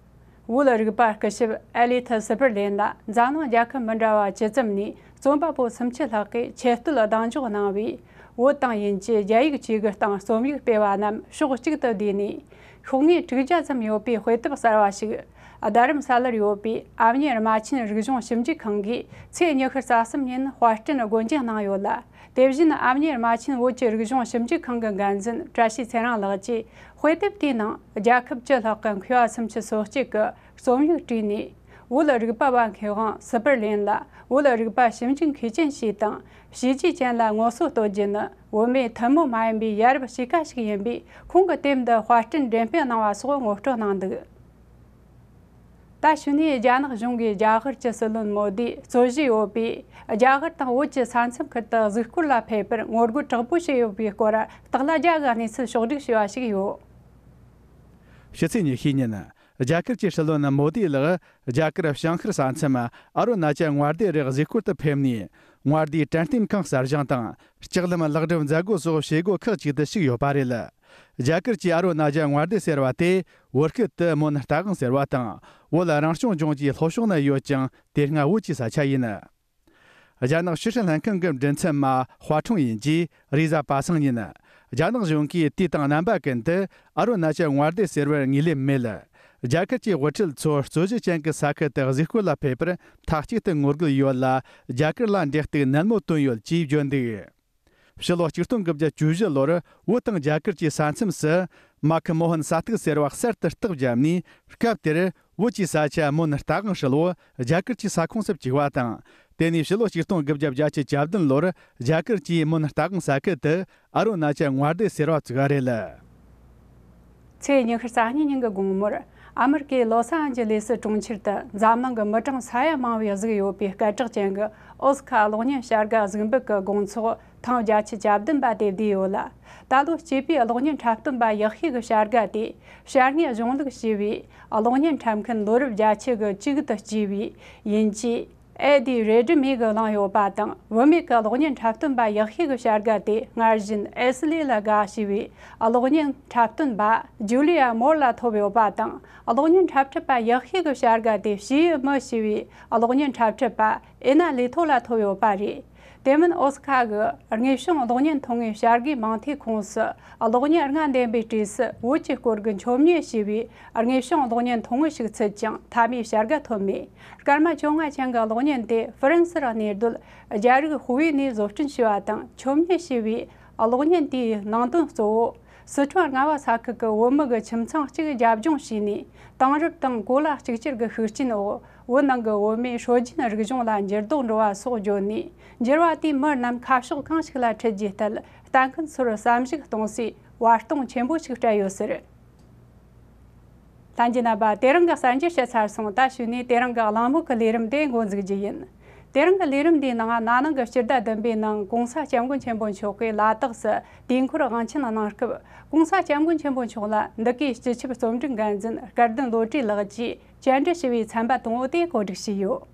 བོད་རིག་པ་སྐུ་ཞབས་ཨེ་ལི་ཐི་སི་པར་ལེན་ལ་འཛམ་གླིང་རྒྱལ་ཁབ་མི་འདྲ་བ་བཅུ་ཙམ་ནས་རྩོམ་པ་པོ་སུམ་ཅུ་ལྷག་གིས་ཆེད་བསྟོད་གདེང་འཇོག་གནང་བའི་བོད་དང་དབྱིན་ཇི་རྒྱ་ཡིག་ཆོས་གི་སྟེང་རྩོམ་ཡིག་སྤེལ་བ་རྣམས་ཕྱོགས་གཅིག་ཏུ་བསྡུས་ནས། ཤོག་ངོས་དྲུག་བརྒྱ་ཙམ་ཡོད་པའི་དཔེ་དེབ་གསར་བ་ཞིག་རྡ་རམ་ས་ལར་ཡོད་པའི་ཨ་མྱེས་རྨ་ཆེན་རིག་གཞུང་ཞིབ་འཇུག་ཁང་གིས་ཚེས་ཉི་ཤུ་རྩ་གསུམ་ཉིན་དཔར་སྐྲུན་སྒོ་འབྱེད་གནང་ཡོད་ལ། དེ་བཞིན་ཨ་མྱེས་རྨ་ཆེན་བོད་ཀྱི་རིག་གཞུང་ཞིབ་འཇུག་ཁང་གི་འགན་འཛིན་བཀྲ་ཤིས་ཚེ་རིང་ལགས་ཀྱིས་དཔེ་དེབ་དེའི་ནང་རྒྱལ་ཁབ་བཅུ་ལྷག་གི་མཁས་པ་སུམ་ཅུ་སོ་གཅིག་གི་རྩོམ་ཡིག་བྲིས་ནས། བོད་རིག་པ་བ་མཁས་དབང་སི་པར་ལེན་ལ་བོད་རིག་པ་ཞིབ་འཇུག་མཁས་ཅན་ཞིག་དང་བྱས་རྗེས་ཅན་ལ་ངོ་སོ་བསྟོད་རྒྱུ་ནི་བོད་མིའི་ཐུན་མོང་མ་ཡིན་པའི་ཡ་རབས་གཤིས་ཀ་ཞིག་ཡིན་པས། ཁོང་གིས་དེབ་འདི་དཔར་སྐྲུན་འགྲེམས་སྤེལ་གནང་བ་སོགས་ངོ་སྤྲོད་གནང་འདུག་ད་ཕྱི་ནས་རྒྱ་ནག་གཞུང་གིས་རྒྱ་གར་གྱི་སྲིད་བློན་མོ་དིས་རྩོད་གཞི་ཡོད་པའི་རྒྱ་གར་དང་བོད་ཀྱི་ས་མཚམས་ཁུལ་དུ་གཟིགས་སྐོར་ལ་ཕེབས་པར་ངོ་རྒོལ་དྲག་པོ་བྱས་ཡོད་པའི་སྐོར་སྟག་ལྷ་རྒྱལ་གྱིས་གནས་ཚུལ་ཕྱོགས་བསྒྲིགས་བྱས་པ་ཞིག་ཡོད། ཕྱི་ཚེས་ཉི་ཤུ་ཉིན། རྒྱ་གར་གྱི་སྲིད་བློན་མོ་དི་ལགས་རྒྱ་གར་བྱང་ཤར་ས་མཚམས་ཨ་རུ་ན་ཅལ་མངའ་སྡེ་རུ་གཟིགས་སྐོར་དུ་ཕེབས་ནས། མངའ་སྡེའི་དྲན་རྟེན་ཁང་གསར་བཞེངས་དང་ལྕགས་ལམ་ལེགས་གྲུབ་མཛད་སྒོ་སོགས་བྱེད་སྒོ་ཁག་ཅིག་ཏུ་ཞུགས་ཡོད་པ་རེད། རྒྱ་གར་གྱི་ཨ་རུ་ན་ཅལ་མངའ་སྡེ་ཟེར་བ་དེ་བོད་སྐད་དུ་མོན་རྟ་གང་ཟེར་བ་དང་། བོད་རང་སྐྱོང་ལྗོངས་ཀྱི་ལྷོ་ཕྱོགས་ན་ཡོད་ཅིང་། དེ་སྔ་བོད་ཀྱི་ས་ཆ་ཡིན། རྒྱ་ནག་ཕྱི་སྲིད་ལྷན་ཁང་གི་མགྲིན་ཚབ་མ་ཧྭ་ཁྲུང་ཡིན་གྱིས་རེས་གཟའ་པ་སངས་ཉིན། རྒྱ་ནག་གཞུང་གིས་དུས་དང་རྣམ་པ་ཀུན་ཏུ་ཨ་རུ་ན་ཅལ་མངའ་སྡེ་ཟེར་བར་ངོས་ལེན་མེད། རྒྱ་གར་གྱི་དབུ་ཁྲིད་ཚོ་རྩོད་གཞི་ཅན་གྱི་ས་ཁུལ་དུ་གཟིགས་སྐོར་ལ་ཕེབས་པར་མཐའ་གཅིག་ཏུ་ངོ་རྒོལ་ཡོད་ལ། རྒྱ་གར་ལ་འབྲེལ་གཏུག་ནན་མོ་བཏོན་ཡོད་ཅེས་བརྗོད་འདུག་ཕྱི་ལོ་ཆིག་སྟོང་དགུ་བརྒྱ་བཅུ་བཞི་ལོར་བོད་དང་རྒྱ་གར་གྱི་ས་མཚམས་སུ་མ་ཁི་མོ་ཧན་ས་ཐིག་ཟེར་བ་གསར་དུ་རྟགས་བརྒྱབ་ནས། སྐབས་དེར་བོད་ཀྱི་ས་ཆ་མོན་རྟ་གང་ཧྲིལ་བོ་རྒྱ་གར་གྱི་ས་ཁོངས་སུ་བཅུག་པ་དང་། དེ་ནས་ཕྱི་ལོ་ཆིག་སྟོང་དགུ་བརྒྱ་བརྒྱད་ཅུ་གྱ་བདུན་ལོར་རྒྱ་གར་གྱིས་མོན་རྟ་གང་ས་ཁུལ་དུ་ཨ་རུ་ན་ཅལ་མངའ་སྡེ་ཟེར་བ་བཙུགས་པ་རེད། ཚེས་ཉི་ཤུ་རྩ་གཉིས་ཉིན་གྱི་དགོང་མོར་ཨ་མེ་རི་ཀའི་ལོ་སི་ཨན་ཇི་ལེ་སི་གྲོང་ཁྱེར་དུ་འཛམ་གླིང་གི་མི་གྲངས་ས་ཡ་མང་བས་གཟིགས་ཡོད་པའི་སྐད་གྲགས་ཅན་གྱི་ཨོ་སི་ཁ་གློག་བརྙན་བྱ་དགའ་གཟིགས་འབུལ་གྱི་དགོང་ཚོགས་ཐེངས་བརྒྱད་ཅུ་གྱ་བདུན་པ་དེ་བསྡུས་ཡོད་ལ། ད་ལོ་སྐྱེས་པའི་གློག་བརྙན་འཁྲབ་སྟོན་པ་ཡག་ཤོས་ཀྱི་བྱ་དགའ་དེ་བྱ་དངོས་གཞུང་ལུགས་ཞེས་པའི་གློག་བརྙན་འཁྲབ་མཁན་ལོ་རབས་བརྒྱད་ཅུ་གི་གཅིག་ཏུ་བརྩིས་པའི་ཡིན་གྱི་ཨེ་ཌི་རེ་ཌི་མི་གིས་བླངས་ཡོད་པ་དང་། བུད་མེད་ཀྱི་གློག་བརྙན་འཁྲབ་སྟོན་པ་ཡག་ཤོས་ཀྱི་བྱ་དགའ་དེ་སྔར་བཞིན་ཨེ་སི་ལི་ལ་ག་ཞེས་པའི་གློག་བརྙན་འཁྲབ་སྟོན་པ་ཇུ་ལི་ཡ་མོར་ལ་ཐོབ་ཡོད་པ་དང་། གློག་བརྙན་འཁྲབ་ཁྲིད་པ་ཡག་ཤོས་ཀྱི་བྱ་དགའ་དེ་བྱིའུ་མི་ཞེས་པའི་གློག་བརྙན་འཁྲབ་ཁྲིད་པ་ཨེ་ན་ལི་ཐོ་ལ་ཐོབ་ཡོད་པ་རེད། དེ་མིན་ཨོ་སི་ཁ་གི་དངོས་བྱུང་གློག་བརྙན་ཐོན་དངོས་བྱ་དགའི་མིང་ཐོའི་ཁོངས་སུ་གློག་བརྙན་ལྔ་འདེམས་པའི་གྲས་སུ་བོད་ཀྱི་སྐོར་གྱི་མཆོད་མེ་ཞེས་པའི་དངོས་བྱུང་གློག་བརྙན་ཐོན་དངོས་ཤིག་ཚུད་ཅིང་། མཐའ་མའི་བྱ་དགའ་ཐོབ་མེད། སྐར་མ་བཅོ་ལྔ་ཅན་གྱི་གློག་བརྙན་དེ་ཧྥ་རན་སིར་གནས་སྡོད་རྒྱ་རིགས་ཧུའུ་ཝེ་ནས་བཟོ་སྐྲུན་བྱས་པ་དང་། མཆོད་མེ་ཞེས་པའི་གློག་བརྙན་དེའི་ནང་དོན་གཙོ་བོ། སི་ཁྲོན་རྔ་བ་ས་ཁུལ་གྱི་བོད་མི་གི་ཁྱིམ་ཚང་གཅིག་རྒྱབ་ལྗོངས་བྱས་ནས། དེང་རབས་དང་གོ་ལ་གཅིག་གྱུར་གྱི་ཤུགས་རྐྱེན་འོག་བོད་ནང་གི་བོད་མིའི་སྲོལ་རྒྱུན་རིག་གཞུང་ལ་འགྱུར་ལྡོག་འགྲོ་བ་སོགས་བརྗོད་ནས། འགྱུར་བ་དེས་མི་རྣམས་ཁ་ཕྱོགས་གང་ཞིག་ལ་ཁྲིད་རྒྱུའི་ཐད་ལྟ་མཁན་ཚོར་བསམ་གཞིག་གཏོང་སའི་བར་སྟོང་ཆེན་པོ་ཞིག་སྤྲད་ཡོད་ཟེར། ལྷན་རྒྱས་རྣམ་པ། དེ་རིང་གི་གསར་འགྱུར་བཤད་ཚར་སོང་། ད་གཞུག་ནས་དེ་རིང་གི་གླེང་མོལ་གྱི་ལས་རིམ་དེ་འགོ་འཛུགས་རྒྱུ་ཡིན། དེ་རིང་གི་ལས་རིམ་འདིའི་ནང་། ན་ནིང་གི་སྤྱི་ཟླ་བདུན་པའི་ནང་གོང་ས་སྐྱབས་མགོན་ཆེན་པོ་མཆོག་གིས་ལ་དྭགས་སུ་དུས་འཁོར་དབང་ཆེན་གནང་སྐབས། གོང་ས་སྐྱབས་མགོན་ཆེན་པོ་མཆོག་ལ་འདི་གའི་སྤྱི་ཁྱབ་རྩོམ་སྒྲིག་འགན་འཛིན་སྐལ་ལྡན་བློ་གྲོས་ལགས་ཀྱིས་བཅར་འདྲི་ཞུ་བའི་ཚན་པ་དང་པོ་དེ་གོ་སྒྲིག་བྱས་ཡོད།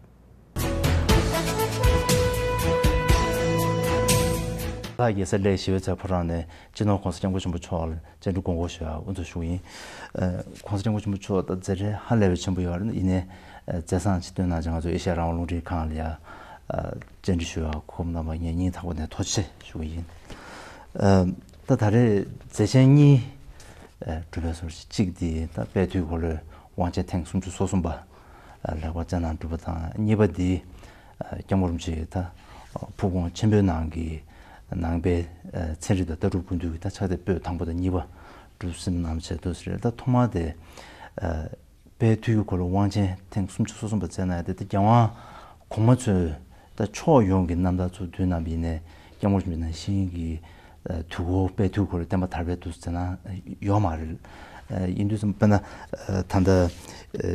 ལྷག་རྒྱལ་ས་སླེ་ཞི་བའི་ཚལ་ཕོ་བྲང་ནས་སྤྱི་ནོར་༸གོང་ས་༸སྐྱབས་མགོན་ཆེན་པོ་མཆོག་ལ་བཅར་འདྲི་དགོངས་སྐོར་ཞུ་བ་དབུ་འཛུགས་ཞུ་གི་ཡིན། ཨ། ༸གོང་ས་༸སྐྱབས་མགོན་ཆེན་པོ་མཆོག་ད་མཛད་བྲེལ་ཧ་ལས་པའི་ཆེན་པོ་ཡོད་རེད། ཡིན་ནའི་མཛད་བཟང་ཅིག་བཏོན་གནང་བྱས། ང་ཚོ་ཨེ་ཤ་ཡ་རང་དབང་རླུང་འཕྲིན་ཁང་ལ་ཡ་བཅར་འདྲི་ཞུ་བ་ཁོམ་གནང་བར་ངས་སྙིང་ཐག་པ་ནས་ཐུགས་རྗེ་ཆེ་ཞུ་གི་ཡིན། ཨ། ད་ད་རེས་མཛད་ཆེན་གཉིས་གྲུབ་པའི་སོར་གཅིག་འདི་ད་དཔལ་དུས་འཁོར་ལོའི་དབང་ཆེན་ཐེངས་སུམ་ཅུ་སོ་གསུམ་པ་ལེགས་པར་བསྩལ་གནང་གྲུབ་པ་དང་། གཉིས་པ་འདི་སྐྱབས་མགོན་རིན་པོ་ཆེ་ད་ ཕུག་དགོངས་ཆེན་པོའི་ནང་གི་ནང་པའི་ཚན་རིག་དང་ལྟ་གྲུབ་ཀུན་བཏུས་ཀྱི་ད་ཕྱག་དེབ་པོད་དང་པོ་དང་གཉིས་པ་གྲུབ་ཟིན་གནང་བྱས་འདུག་ཟེར། ད་ཐོག་མ་དེ་དཔལ་དུས་ཀྱི་འཁོར་ལོ་དབང་ཆེན་ཐེངས་སུམ་ཅུ་སོ་གསུམ་པ་བསྩལ་གནང་ཡ་དེ། ད་རྒྱལ་དབང་གོང་མ་ཚོས་ད་ཕྱོགས་ཡོངས་ཀྱི་རྣམ་ཐར་ཚུར་བསྡུས་གནང་བ་ཡིན་ནའི་སྐྱབས་མགོན་རིན་པོ་ཆེ་ནང་བཞིན་གྱི་དུས་འཁོར་དཔལ་དུས་འཁོར་ལོའི་བསྟན་པ་དར་བའི་དུས་སུ་བྱས་ན་ཡོད་མ་རེད། ཡིན་དུས་ཙམ་དཔེར་ན་ད་ལྟ་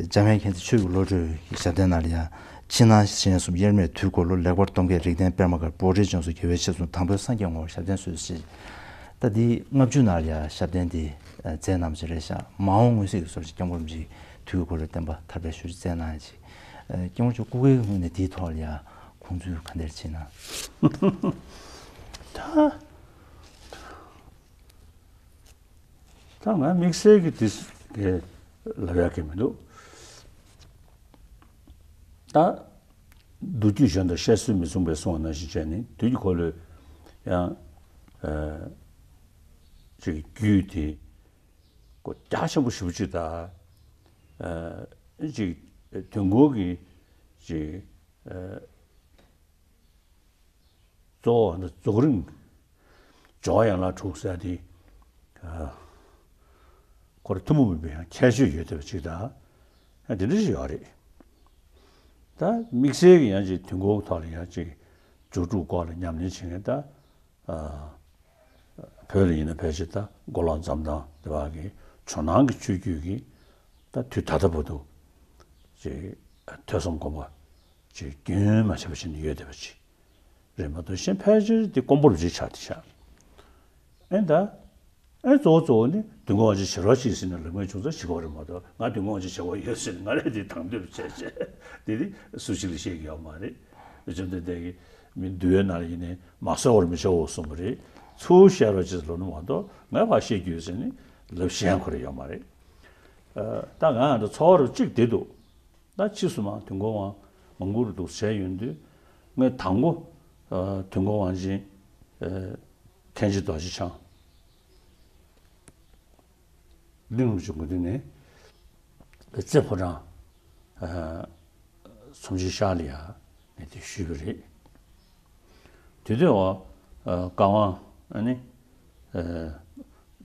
འཇམ་དབྱངས་མཁྱེན་བརྩེ་ཆོས་ཀྱི་བློ་གྲོས་ཀྱི་ཞབས་བརྟན་ནང་ལ་ཡང་ཕྱི་ནང་གཞན་གསུམ་དབྱེར་མེད་དུས་འཁོར་ལོ། ལེགས་པར་སྟོན་མཁས་རིགས་ལྡན་པད་མ་དཀར། བོད་རིགས་ལྗོངས་སུ་རྒྱལ་བའི་ཆེད་གསུངས། དང་པོའི་སངས་རྒྱས་ངོ་བོར་ཞབས་བརྟན་གསོལ་ཞེས། ད་འདི་ལྔ་བཅུ་ནང་ལ་ཡང་ཞབས་བརྟན་འདི་མཛད་གནང་བ་ཞིག་རེད་ཤག་མ་འོངས་མངོན་གསལ་གྱི་བཟོ་ཞིག་སྐྱབས་མགོན་རིན་པོ་ཆེའི་དུས་འཁོར་ལོའི་བསྟན་པ་དར་བའི་ཞུ་རེ་བསྩལ་གནང་ཡ་ཅིག་སྐྱབས་མགོན་མཆོག་སྐུ་སྒེར་ངོས་ནས་དེའི་ཐོག་ལ་ཡང་དགོངས་ཚུལ་ག་འདྲ་ཅིག་གནང་། ད། ད་ང་དམིགས་བསལ་གྱི་དེ་དེ་ལབ་ཡག་གི་མི་འདུག་ད་མདོ་རྒྱུད་གཞན་དང་བཤད་སྲོལ་མི་མཚུངས་པའི་གསུང་བ་ནང་བཞིན་བྱས་ནས་དུས་ཀྱི་འཁོར་ལོའི་ཡང་ཨ་ཅིག་རྒྱུད་དེ་ཀོ་རྒྱ་ཆེན་པོ་ཞེ་པོ་ཅིག་དང་ཨ་ཅིག་དུས་འཁོར་གྱི་ཅིག་ཨ་གཙོ་བོ་འདི་རྫོགས་རིམ་སྦྱོར་བ་ཡན་ལག་དྲུག་ཟེར་དེ། ཁོ་རང་ཐུན་མོང་མིན་པའི་ཡང་ཁྱད་ཆོས་ཡོད་བསྡད་པ་ཅིག་དང་། ཡང་དེ་འདྲ་ཞིག་ཡོད་རེད། ད་དམིགས་བསལ་གྱི་ཡང་ཅིག་དུས་འཁོར་ཐོག་ལ་ཡང་ཅིག་སྦྱོར་དྲུག་སྐོར་ལ་ཉམས་ལེན་བྱེད་མཁན་ད། བོད་ལ་ཡིན་ན་ཕལ་ཆེར་ད་མགོ་ལོག་འཛམ་ཐང་དེ་བ་གི་ཇོ་ནང་གི་ཆོས་བརྒྱུད་ཀྱི་ད་དུས་ད་ལྟ་བར་དུ་ཅིག་ཐོས་བསམ་སྒོམ་པ་ཅིག་རྒྱུན་མ་ཆད་པ་བྱས་ནས་ཡོད་བསྡད་པ་ཅིག་རེད་མ་གཏོགས་གཞན་ཕལ་ཆེར་དེ་དཀོན་པོ་རུ་ཅིག་ཆགས་བསྡད་ཤག་ཨེ་ད། ཨེ་གཙོ་བོ་གཙོ་བོ་ནི་དུས་འཁོར་དབང་ཆེན་བྱེ་བྲག་ཅིག་ཟེར་ནས་ལབ་མཁན་བྱུང་ཙང་བྱེད་དགོས་རེད་མ་གཏོགས། ང་དུས་འཁོར་དབང་ཆེན་བྱེད་དགོས་ཡོད་ཟེར་ནས་ང་རང་དེ་དང་དོད་བྱས་བྱས་དེ་དེ་སུ་ཞིག་ལ་བཤད་ཀྱི་ཡོད་མ་རེད། བཅོམ་ལྡན་འདས་ཀྱིས་མི་འདུལ་བའི་ནང་ལ་ཡིན་ནའི་མ་གསོལ་བར་མི་བྱའོ་གསུངས་པ་རེད། ཚུར་བཤད་རོགས་ཅེས་ལབ་ནི་མ་གཏོགས་ང་ཕར་བཤད་རྒྱུ་ཡོད་ཟེར་ནས་ལབ་གཞན་ཁོ་རང་ཡོད་མ་རེད། ཨ་ད་ང་ཨ་འདྲ་ཚོར་བ་གཅིག་དེ་འདུག་ད་ཕྱིས་སུ་མ་དུས་འཁོར་དབང་མང་པོ་རུ་འདུག་བྱས་ཡོང་དུས། ངས་དང་པོ་ཨ་དུས་འཁོར་དབང་ཆེན་ཨ་མཁན་ཆེན་རྡོ་རྗེ་འཆང་གླིང་རིན་པོ་ཆེ་མགོན་དུ་ནས་རྩེ་ཕོ་བྲང་ཨ་ཚོམས་ཆེན་ཤར་ལ་ཡ་ངས་དེ་ཞུས་པ་རེད། དེ་དུས་འོ་ཨ་བཀའ་དབང་ཨ་ནི་ཨ་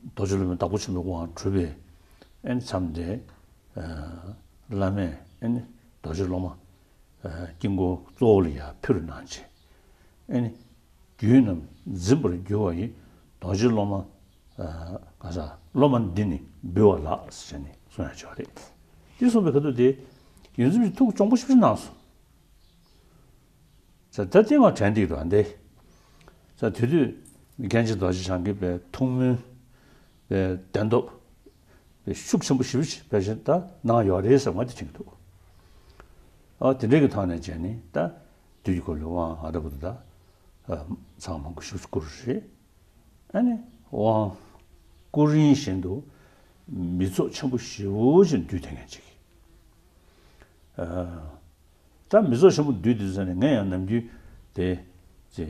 རྡོ་རྗེ་སློབ་དཔོན་དྭགས་པོ་ཆེན་པོའི་དབང་གྲུབ་པའི་ཨ་ནི་མཚམས་དེ། བླ་མས་ཨ་ནི་རྡོ་རྗེ་སློབ་མ་དཀྱིལ་འཁོར་གཙོ་བོ་ལ་ཡང་ཕུལ་གནང་བྱས། ཨ་ནི་རྒྱུད་རྣམས་འཛིན་པར་འགྱུར་བ་ཡི་རྡོ་རྗེ་སློབ་མ་ག་ས་སློབ་མ་འདི་ནི་འབུལ་བ་ལགས་ཟེར་ནས་གསུང་ཡ་ཅིག་ཡོད་རེད། འདི་གསུངས་པའི་ཁ་ཐུག་དེ་ཡོངས་འཛིན་གྱིས་ཐུགས་གཅོང་པོ་ཞེ་པོ་ཅིག་གནང་སོང་། ཟེར་ད་ལྟའི་ང་དྲན་འདི་དང་འདི། ཟེར་དེ་དུས་མཁན་ཆེན་རྡོ་རྗེ་འཆང་གིས་པའི་ཐུགས་སྨོན་པའི་བདེན་སྟོབས་པའི་ཤུགས་ཆེན་པོ་ཞེ་པོ་ཅིག་པའི་ཞིག་ད་གནང་ཡོད་རེད་ཟེར་ང་དེ་དྲན་གྱི་འདུག་ཨ་དེ་འདྲའི་གི་ཐོག་ནས་བྱས་ནས་ད་དུས་ཀྱི་འཁོར་ལོའི་དབང་ཨ་ད་བུ་ད་ཚང་མང་པོ་ཞེ་པོ་ཅིག་བསྐུར་རེད། ཨ་ནི་དབང་བསྐུར་རིམ་བཞིན་དུ་མི་ཚོགས་ཆེན་པོ་ཞེ་པོ་ཅིག་འདུས་ཐེངས་ངན་ཅིག་ཨ། ད་མི་ཚོགས་ཆེན་པོ་འདུས་དུས་ཙ་ནས་ངས་ཡང་ནམ་རྒྱུན་དེ་ཅེ་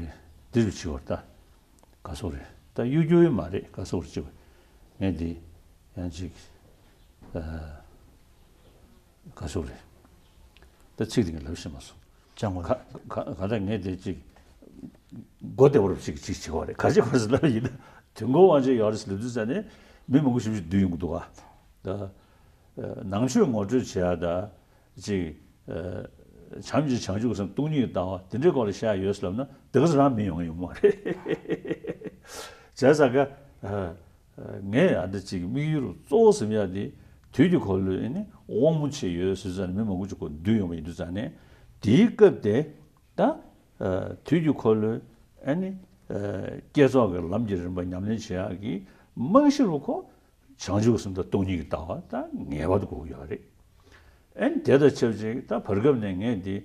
འདི་རུ་བྱེད་བར་ད་ག་སོག་རེད། ད་གཡོ་སྒྱུ་ཡོད་མ་རེད། ག་སོག་རེད་ཅེ་བ་ངས་འདི་ཡང་ཅིག་ཨ་ག་སོག་རེད། ད་ཚིག་དེ་ངས་ལབ་ཤེས་མ་སོང་། ཅང་གོ་ག་ག་ག་ད་ངས་དེ་ཅིག་མགོ་བདེ་བར་ཅིག་ཅིག་བྱེད་བ་རེད། ག་ཅེ་བར་སུ་ལབ་ཡིན་ན་དུས་འཁོར་དབང་ཆེན་ཡོད་རེད་ལབ་དུས་ཙ་ནས་མི་མང་པོ་ཞིག་འདུས་ཡོང་གི་འདུག་ཨ། ད། ནང་ཆོས་ངོ་སྤྲོད་བྱེད་ཡ་ད་ཅིག་བྱམས་ཀྱི་བྱང་ཆུབ་སེམས་སྟོང་ཉིད་ཀྱི་ལྟ་བ་དེ་འདྲའི་སྐོར་ལ་བཤད་ཡ་ཡོད་ཟེར་ལབ་ན་དེ་ག་ཚོ་རང་མི་ཡོང་ཡོང་མ་རེད། བྱས་ཙང་ཀ་ངས་ཨ་འདྲ་ཅིག་དམིགས་ཡུལ་གཙོ་བོ་ཟིན་ཡ་དེ་དུས་ཀྱི་འཁོར་ལོའི་ནི་དབང་པོ་ཆེ་ཡོད་ཟེར་ཙང་ནས་མི་མང་པོ་ཅིག་གོ་འདུས་ཡོང་བ་ཡིན་དུས་ཙང་ནས་དེའི་སྐབས་དེ་ད་དུས་ཀྱི་འཁོར་ལོའི་ཨ་ནི་བསྐྱེད་རྫོགས་ཀྱི་ལམ་གྱི་རིམ་པ་ཉམས་ལེན་བྱེད་ཡ་གི་རྨང་གཞི་རུ་ཁོ། བྱང་ཆུབ་སེམས་དང་སྟོང་ཉིད་ཀྱི་ལྟ་བ་ད་ངེས་པར་དུ་དགོས་ཀྱི་ཡོད་རེད། ཨེ་དེ་དང་ཆབས་ཅིག་ད་བར་སྐབས་ནས་ངས་འདི་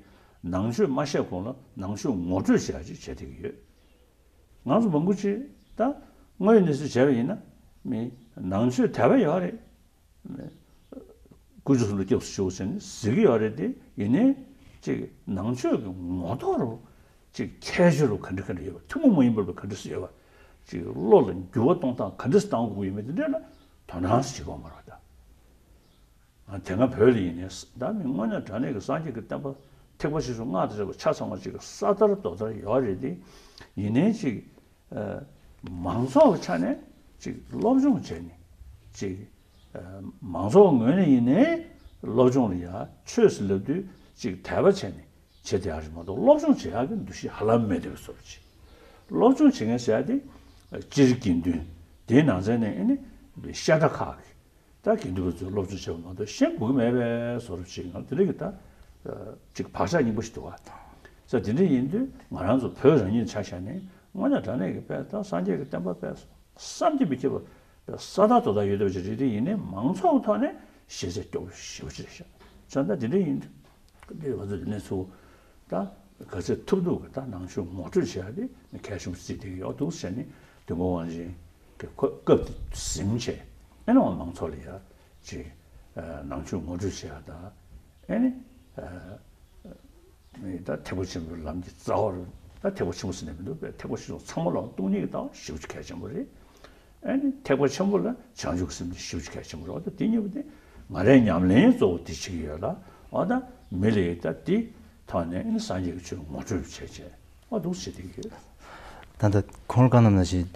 ནང་ཆོས་མ་བཤད་གོང་ལ་ནང་ཆོས་ངོ་སྤྲོད་བྱེད་ཡ་ཅིག་བྱེད་བསྡད་ཀྱི་ཡོད། ང་ཚོ་མང་པོ་ཅིག་ད་དངོས་ཡོད་གནས་ཚུལ་བྱས་པ་ཡིན་ན་མི་ནང་ཆོས་དད་པ་ཡོད་རེད། ཀུན་རྫོབ་སེམས་དང་སྐྱབས་སུ་མཆིའོ་ཟེར་ནས་ཟེར་གྱི་ཡོད་རེད་དེ་ཡིན་ནའི་ཅིག་ནང་ཆོས་ཀྱི་ངོ་ཐོག་རུ། ཅིག་ཁྱད་ཆོས་རུ་ག་འདྲ་ག་འདྲ་ཡོད་པ་ཐུན་མོང་མ་ཡིན་པ་རུ་ག་འདྲ་སེ་ཡོད་པ། ཅིག་བློ་ལ་འགྱུར་བ་གཏོང་སྟངས་ག་འདྲ་སེ་གཏང་དགོས་ཀྱི་ཡོད་མེད་དེ་འདྲ་ལ་དོ་སྣང་སེ་བྱེད་དགོས་མ་རེད་ད། ང་དེ་སྔ་བོད་ལ་ཡིན་ནའི་ད་མི་དངོས་གནས་དྲང་གནས་ཀྱི་སངས་རྒྱས་ཀྱི་བསྟན་པ་ ཐེག་པ་ཆེ་ཆུང་སྔགས་དང་བཅས་པ་ཆ་ཚང་བ་ཅིག་ས་དར་རྡོ་དར་ཡོད་རེད་དེ། ཡིན་ནའི་ཅིག་མང་ཚོགས་ཀྱི་ཆ་ནས་ཅིག་སློབ་སྦྱོང་བྱས་ནས་ཅིག་མང་ཚོགས་ངོས་ནས་ཡིན་ནའི་སློབ་སྦྱོང་ལ་ཡ་ཆོས་ཟེར་ལབ་དུས་ཅིག་དད་པ་བྱས་ནས་བྱེད་བསྡད་ཡག་རེད་མ་གཏོགས། སློབ་སྦྱོང་བྱེད་ཡག་གི་འདུ་ཤེས་ཧ་ལམ་མེད་བསྡད་པའི་བཟོ་འདྲ་ཅིག་སློབ་སྦྱོང་བྱེད་མཁན་ཟེར་ཡག་དེ་སྤྱིར་དགེ་འདུན། དེའི་ནང་ཚན་ནས་ཨེ་ནི་བཤད་གྲྭ་ཁག་གི་ད་དགེ་འདུན་པ་ཚོས་སློབ་སྦྱོང་བྱས་པ་མ་གཏོགས་ཤེས་དགོས་ཀྱི་མེད་པའི་བཟོ་འདྲ་ཅིག་ང་དེ་འདྲ་གི་ད་ཅིག་བག་ཆགས་རྙིང་པ་ཞིག་འདུག་བ། ས་དེ་འདྲ་ཡིན་དུས་ང་རང་ཚོ་བོད་རང་ཉིད་ཆ་བཞག་ནས་དངོས་གནས་དྲང་གནས་ཀྱི་དཔེ་ད་སངས་རྒྱས་ཀྱི་བསྟན་པ་དཔེ་བསམ་གྱིས་མི་ཁྱབ་པ་དཔེ་ས་དར་རྡོ་དར་ཡོད་བསྡད་པ་ཅིག་རེད་དེ། ཡིན་ནའི་མང་ཚོགས་ཀྱི་ཐོག་ནས་ཤེས་ཚད་སྐྱོ་པོ་ཞེ་པོ་ཅིག་རེད་ཤག་བྱས་ཙང་ད་དེ་འདྲ་ཡིན་དུས། འདི་ང་ཚོ་འདི་ནས་ཚུར་ད་ག་ཚོད་ཐུབ་ཐུབ་ཀྱི་ད་ནང་ཆོས་ངོ་སྤྲོད་བྱེད་ཡ་དེ་གལ་ཆེན་པོ་བརྩིས་བསྡད་ཀྱི་ཡོད་འདུག་ཟེར་ནས། དུས་འཁོར་དབང་ཆེན་གྱི་སྐབས་དེ་ཟིན་བྱས་ཨེ་ནི་མང་ཚོགས་ལ་ཡ་ཅིག་ནང་ཆོས་ངོ་སྤྲོད་བྱེད་ཡ་དང་། ཨེ་ནི་ད་ཐེག་པ་ཆེན་པོའི་ལམ་གྱི་རྩ་བ་རུ། ད་ཐེག་པ་ཆེན་པོ་ཟེར་ནས་མི་འདུག་པས། ཐེག་པ་ཆེན་པོ་ཚང་མ་ལ་སྟོང་ཉིད་ཀྱི་ལྟ་བ་ཞེ་པོ་ཅིག་གལ་ཆེན་པོ་རེད། ཨ་ནི་ཐེག་པ་ཆེན་པོ་ལ་བྱང་ཆུབ་ཀྱི་སེམས་དེ་ཞེ་པོ་ཅིག་གལ་ཆེན་པོ་རེད། འོ་ད་དེ་གཉིས་པོ་དེ་ང་རའི་ཉམས་ལེན་གཙོ་བོ་དེ་བྱེད་ཀྱི་ཡོད་ལ། འོ་ད་མི་ལ་ཡི་ད་དེ་ཐོག་ནས་ཨ་ནི་སངས་རྒྱས་ཀྱི་ཆོས་ངོ་སྤྲོད་བྱས་བྱས་འོ་འདུག་བྱེད་བསྡད་ཀྱི་ཡོད། ད་ལྟ་ཁོང་བཀའ་གནང་ནང་བཞིན་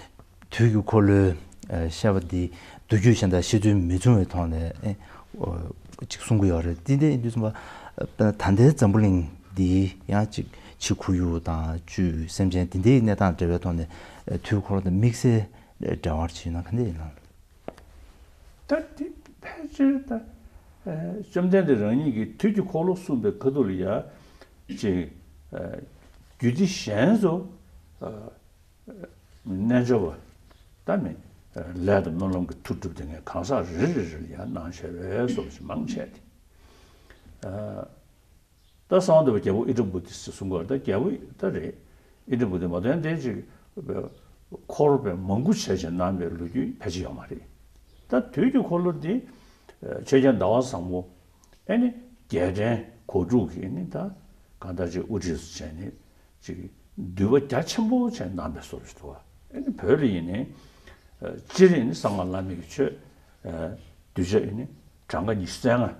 དུས་ཀྱི་འཁོར་ལོའི་བཤད་པ་འདི་མདོ་རྒྱུད་གཞན་དང་ཤེས་ཚུལ་མི་མཚུངས་པའི་ཐོག་ནས་ཨེ་ཅིག་གསུང་གི་ཡོད་རེད། དེ་འདྲ་ཡིན་དུས་ཙམ་པ་ད་ལྟའི་འཛམ་བུ་གླིང་འདི་ཡང་ཅིག་ཕྱི་ཁོར་ཡུག་དང་བཅུད་སེམས་ཅན་དེ་འདྲའི་གནས་སྟངས་འབྲེལ་བའི་ཐོག་ནས་དུས་འཁོར་ལོ་དང་དམིགས་བསལ་འབྲེལ་བ་ཅིག་ཡོད་ན་ག་འདྲ་ཡིན་ན། ད་དེ་ཕལ་ཆེར་ད་ཨ་བཅོམ་ལྡན་འདས་རང་ཉིད་ཀྱིས་དུས་ཀྱི་འཁོར་ལོ་གསུངས་པའི་ཁ་ཐུག་ལ་ཡ་ཅིག་ཨ་རྒྱུད་སྡེ་གཞན་ཚོ་ཨ་རྣལ་འབྱོར་པ་ད་མི་ལས་དང་སྨོན་ལམ་གྱི་མཐུ་སྒྲུབ་དེ་ངས་གང་ཟག་རེ་རེ་རེ་ལ་ཡ་གནང་བྱས་པའི་བཟོ་ཞིག་མང་ཆེ་སྟེ། ཨ། ད་གསང་བ་འདུས་པ་རྒྱལ་པོ་ཨིནྡྲ་བྷུ་ཏི་ཟེར་གསུང་གི་ཡོད་རེད། ད་རྒྱལ་པོ་ད་རེད། ཨིནྡྲ་བྷུ་ཏི་མ་གཏོགས་དེ་ཅིག་འཁོར་བའི་མང་པོ་བྱས་བྱས་གནང་བའི་ལོ་རྒྱུས་ཕལ་ཆེར་ཡོད་མ་རེད། ད་དུས་ཀྱི་འཁོར་ལོ་འདི་ཆོས་རྒྱལ་ཟླ་བ་བཟང་པོ་ཨེ་ནི་རྒྱལ་ཕྲན་གོ་དྲུག་གིས་ནི་ད་གང་ལྟར་ཅིག་དབུ་ཁྲིད་བྱས་ནས་ཅིག་འདུས་པ་རྒྱ་ཆེན་པོ་བྱས་གནང་བའི་བཟོ་འདྲ་ཞིག་འདུག་བ། ཨེ་ནི་བོད་ལ་ཡིན་ནའི་སྤྱིར་ཡིན་ནི་གསང་སྔགས་བླ་མེད་ཀྱི་ཆོས་གདུལ་བྱ་ཡིན་ནི་གྲངས་ཀ་ཉི་ཤུ་རྩ་ལྔ།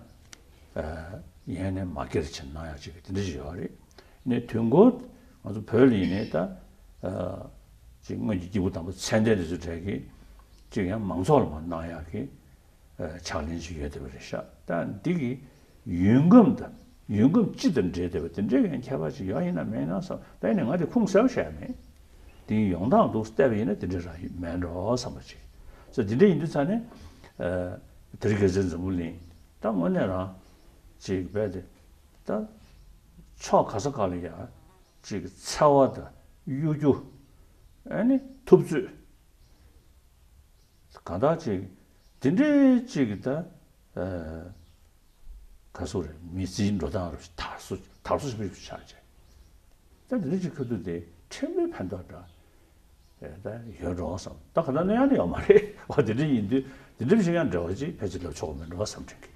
ཡན་ནས་མ་སྐྱེར་ཕྱིན་གནང་ཡག་ཅིག་དེ་འདྲ་ཞིག་ཡོད་རེད། ནས་དུས་འཁོར་ང་ཚོ་བོད་ལ་ཡིན་ནའི་ད་ཅིག་སྔོན་གྱི་སྐྱེས་བུ་དམ་པ་མཚན་ལྡན་དེ་ཚོ་གྲས་ཀྱིས་ཅིག་ཡང་མང་ཚོགས་ལ་མ་གནང་ཡག་གི་ཕྱག་ལེན་ཅིག་ཡོད་བསྡད་པ་རེད་ཤག་ད་འདི་གི་ཡུལ་ཁམས་དང་ཡུལ་ཁམས་སྤྱི་དང་འབྲེལ་བསྡད་པ་དེ་འདྲའི་ཡང་ཁྱད་པར་ཅིག་ཡོད་ཡིན་ན་མེད་ན་བསམ། ད་ཡིན་ནའི་ང་དེ་ཁུངས་གསལ་པོ་ཞིག་མེད། དེའི་ཡོང་སྟངས་འདུག་བལྟས་པ་ཡིན་ན་དེ་འདྲ་རང་མེད་འགྲོ་བསམ་པ་ཅིག་ཙང་དེ་འདྲ་ཡིན་དུས་ཙང་ནས་ཨ་དེ་རིང་ཁ་སང་འཛམ་བུ་གླིང་ད་དངོས་གནས་རང་ཅིག་རྦད་དེ་ད་ཕྱོགས་ག་ས་ག་ལ་ཡ་ཅིག་འཚེ་བ་དང་གཡོ་སྒྱུ་ཨ་ནི་འཐབ་རྩོད་གང་དག་ཅིག་དེ་འདྲའི་ཅིག་ད་ཨ་ག་ཟེར་རེད། མི་ཚེའི་འགྲོ་སྟངས་རུ་དར་སོ་དར་སོ་ཞིག་ཆགས་བྱས། ད་དེ་འདྲ་ཅིག་ཁ་ཐུག་དེ་ཕྲན་བུའི་ཕན་ཐོགས་འདྲ་ཨེ་ད་ཡོད་འགྲོ་བསམ། ད་ག་ད་གནོད་ཡག་ནི་ཡོད་མ་རེད་བ། དེ་འདྲ་ཡིན་དུས་དེ་འདྲ་ཞིག་ཡང་འབྲེལ་བ་ཅིག་ཕལ་ཆེར་ལབ་ཆོག་གི་མེད་འགྲོ་བསམ་དྲན་གི།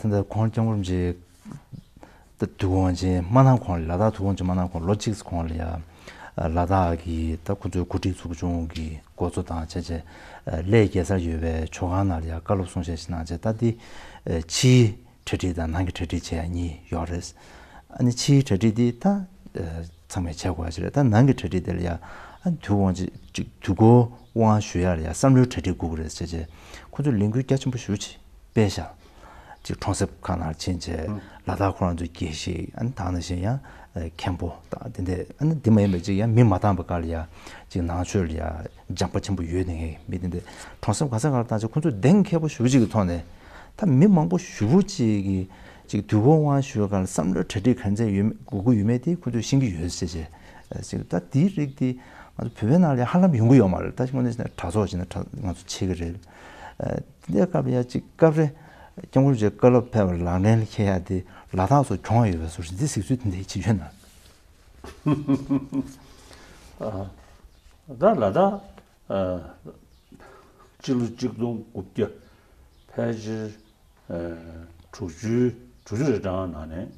ད་ལྟ་ཁོང་སྐྱབས་མགོན་རིན་པོ་ཆེ་ད་དུས་འཁོར་དབང་ཆེན་མ་གནང་གོང་ལ། ལ་དྭགས་དུས་འཁོར་དབང་ཆེན་མ་གནང་གོང་ལོ་གཅིག་གོང་ལ་ཡ་ལ་དྭགས་ཀྱི་ད་ཁོ་ཚོའི་འགོ་ཁྲིད་ཚོགས་ཆུང་གི་འགོ་གཙོ་དང་བྱས་བྱས་གླེ་རྒྱལ་སར་ཡོད་པའི་ཆོས་ཁང་ནང་ལ་ཡ་བཀའ་སློབ་གསུང་བཤད་ཞིག་གནང་བྱས། ད་འདི་ཕྱིའི་གྲ་སྒྲིག་དང་ནང་གི་གྲ་སྒྲིག་བྱེད་ཡ་གཉིས་ཡོད་རེད། ཨ་ནི་ཕྱིའི་གྲ་སྒྲིག་འདི་ད་ཚང་མས་བྱེད་དགོས་ཡ་ཞིག་རེད། ད་ནང་གི་གྲ་སྒྲིག་དེ་ལ་ཡ་ཨ་ནི་དུས་འཁོར་དབང་ཆེན་ཅིག་དུས་འཁོར་དབང་ཞུ་ཡ་ལ་ཡ་བསམ་བློའི་གྲ་སྒྲིག་དགོས་ཀྱི་རེད་ཟེར་བྱས་ཁོ་ཚོས་ལས་འགུལ་རྒྱ་ཆེན་པོ་ཞེ་པོ་ཅིག་སྤེལ་ཤག་ཅིག་གྲོང་གསེབ་ཁག་ནང་ཕྱིན་བྱས་ལ་དྭགས་ཁོ་རང་ཚོའི་དགེ་བཤེས། ཨ་ནི་ད་ག་ནང་བཞིན་ཡང་མཁན་པོ་དང་དེ་འདྲ། ཨ་ནི་དེ་མ་ཡིན་པའི་ཅིག་ཡང་མི་མ་འདང་བའི་སྒང་ལ་ཡ་ཅིག་ནང་ཆོས་ལ་ཡ་སྦྱངས་པ་ཆེན་པོ་ཡོད་ནའི་མི་དེ་འདྲ་གྲོང་གསེབ་ག་ས་ག་ལ་བཏང་བྱས་ཁོ་ཚོས་གདེང་འཁེལ་པོ་ཞེ་པོ་ཅིག་གི་ཐོག་ནས་ད་མི་མང་པོ་ཞེ་པོ་ཅིག་གིས་ཅིག་དུས་འཁོར་དབང་ཞུ་བའི་སྒང་ལ་བསམ་བློའི་གྲ་སྒྲིག་ག་ཚད་ཡོད་མེད་དགོས་ཀྱི་ཡོད་མེད་དེ་ཁོ་ཚོས་ཤེས་ཀྱི་ཡོད་ཟེར་བྱས། ཅིག་ད་དེའི་རིགས་དེ་ང་ཚོ་བོད་པའི་ནང་ལ་ཧ་ལམ་ཡོང་གི་ཡོད་མ་རེད། ད་དངོས་གནས་བྱས་ན་གྲྭ་ཚོགས་བྱས་ན་གྲྭ་ང་ཚོ་ཆེ་གི་རེད། དེ་འདྲའི་སྐབས་ལ་ཡ་ཅིག་སྐབས་རེ་སྐྱབས་མགོན་རིན་པོ་ཆེའི་བཀའ་སློབ་ཕེབས་པ་ལག་ལེན་ལ་འཁེལ་ཡ་དེ་ལ་དྭགས་སུ་གྱོང་ཡོད་པའི་བཟོ་འདྲ་འདི་གཟིགས་ཚུལ་དེ་འདྲ་ཅིག་ཡོད་ན། ཨ། ད་ལ་དྭགས་ཨ་སྤྱི་ལོ་གཅིག་སྟོང་དགུ་བརྒྱ་ཕལ་ཆེར་ཨ་དྲུག་ཅུ་དྲུག་ཅུ་རེ་གྲངས་ནང་ནས་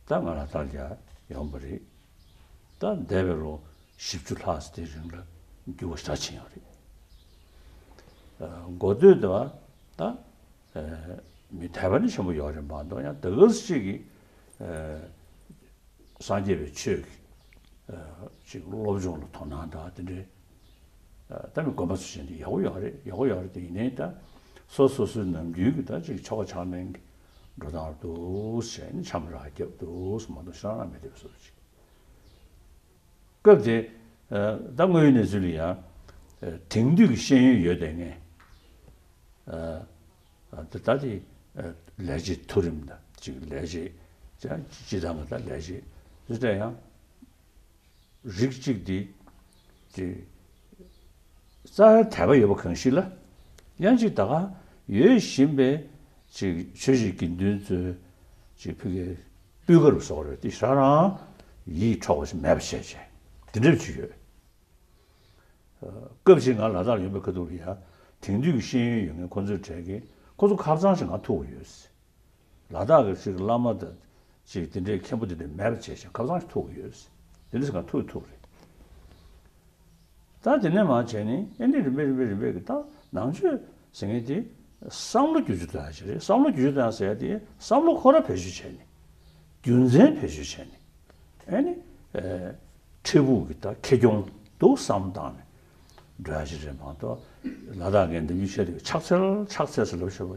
ད་ང་ལ་དྭགས་ལ་ཡོང་པ་རེད། ད་འདས་པའི་ལོ་བཞི་བཅུ་ལྷག་ཙམ་དེའི་རིང་ལ་འགྱུར་བ་ཞེ་དྲག་ཕྱིན་ཡོད་རེད། ཨ་འགོ་སྟོད་དེ་བ་ད་ཨ་མི་དད་པ་ནི་ཆེན་པོ་ཡོད་རེད་མ་གཏོགས། ཡང་ད་ག་ཟེ་ཅིག་གིས་ སངས་རྒྱས་པའི་ཆོས་ཀྱི་ཅིག་སློབ་སྦྱོང་ལ་དོ་སྣང་དང་དེ་འདྲའི། ད་མི་དགོན་པ་ཚོ་བྱས་ནས་ཡག་པོ་ཡོད་རེད། ཡག་པོ་ཡོད་རེད་དེ། ཡིན་ནའི་ད་སོ་སོ་སོའི་ནམ་རྒྱུན་གྱི་ད་ཅིག་ཆོ་ག་ཕྱག་ལེན་གྱི་འགྲོ་སྟངས་འདུག་བྱས་ནས་འཆམ་ར་རྒྱབ་འདུག་སུ་མ་གཏོགས་ཤ་རང་མེད་དེ་བཟོ་ཅིག་སྐབས་དེ། ད་དངོས་ཡོད་གནས་ཚུལ་ལ་ཡང་དེང་དུས་ཀྱི་ཤེས་ཡོན་ཡོད་དེ་ངས། ད་ལྟ་དེ་ལས་བྱེད་མཐོ་རིམ་དང་ཅིག་ལས་བྱེད་ཅང་སྤྱི་བཏང་གི་ད་ལས་བྱེད་ཟེར་ཡང་རིགས་གཅིག་དེ་ཅིག་རྩ་བའི་དད་པ་ཡོད་པ་གང་ཞིག་ལ་ཡང་ཅིག་ད་ག་ཡོད་བཞིན་པའི་ཅིག་ཆོས་བྱེད་དགེ་འདུན་ཚོའི་ཅིག་ཕ་གིའི་སྤུས་ཀ་རུ་སོགས་རེད། དེ་ཧྲ་རང་ཡིད་འཕྲོག་པ་ཞིག་མེད་པ་བྱས་བྱས་དེ་འདྲ་ཅིག་ཡོད། སྐབས་ཤིག་ང་ལ་དྭགས་ལ་ཡོང་པའི་ཁ་ཐུག་ལ་ཡ་དེང་དུས་ཀྱི་ཤེས་ཡོན་ཡོད་མཁན་ཁོ་ཚོའི་གྲས་ཀྱིས་ཁོ་ཚོ་ཁ་སང་ཞིག་ང་ཐུག་གི་ཡོད། ལ་དྭགས་ཀྱི་ཅིག་བླ་མ་དང་ཅིག་དེ་འདྲའི་མཁན་པོ་དེ་འདྲ་མེད་པ་བྱས་ཤིང་ཁ་སང་ཞིག་ཐུག་གི་ཡོད། དེ་འདྲ་ཞིག་ང་ཐུག་ཐུག་རེད། ད་དེ་ནས་མར་བྱས་ནས་ཨེ་འདྲ་རིམ་པས་རིམ་པས་རིམ་པས་ཀྱི་ད་ནང་ཆོས་ཟེར་མཁན་དེ་བསམ་བློ་བསྒྱུར་བཅོས་གཏོང་ཡ་ཞིག་རེད། བསམ་བློ་བསྒྱུར་བཅོས་གཏོང་ཡ་ཟེར་ཡ་དེ་བསམ་བློ་ཁོ་ར་བེད་སྤྱོད་བྱས་ནས་རྒྱུ་མཚན་བེད་སྤྱོད་བྱས་ནས། ཨ་ནི། ཨེ། འཕྲལ་ཕུགས་ཀྱི་ད་ཁེ་གྱོང་དུ་བསམ་བཏང་ནས་འགྲོ་ཡ་ཞིག་རེད་མ་གཏོགས། ལ་དྭགས་ཀྱི་འདི་མི་བཤད་དུས་ཕྱག་འཚལ་ཕྱག་འཚལ་ཟེར་ལབ་ཤོར་བ་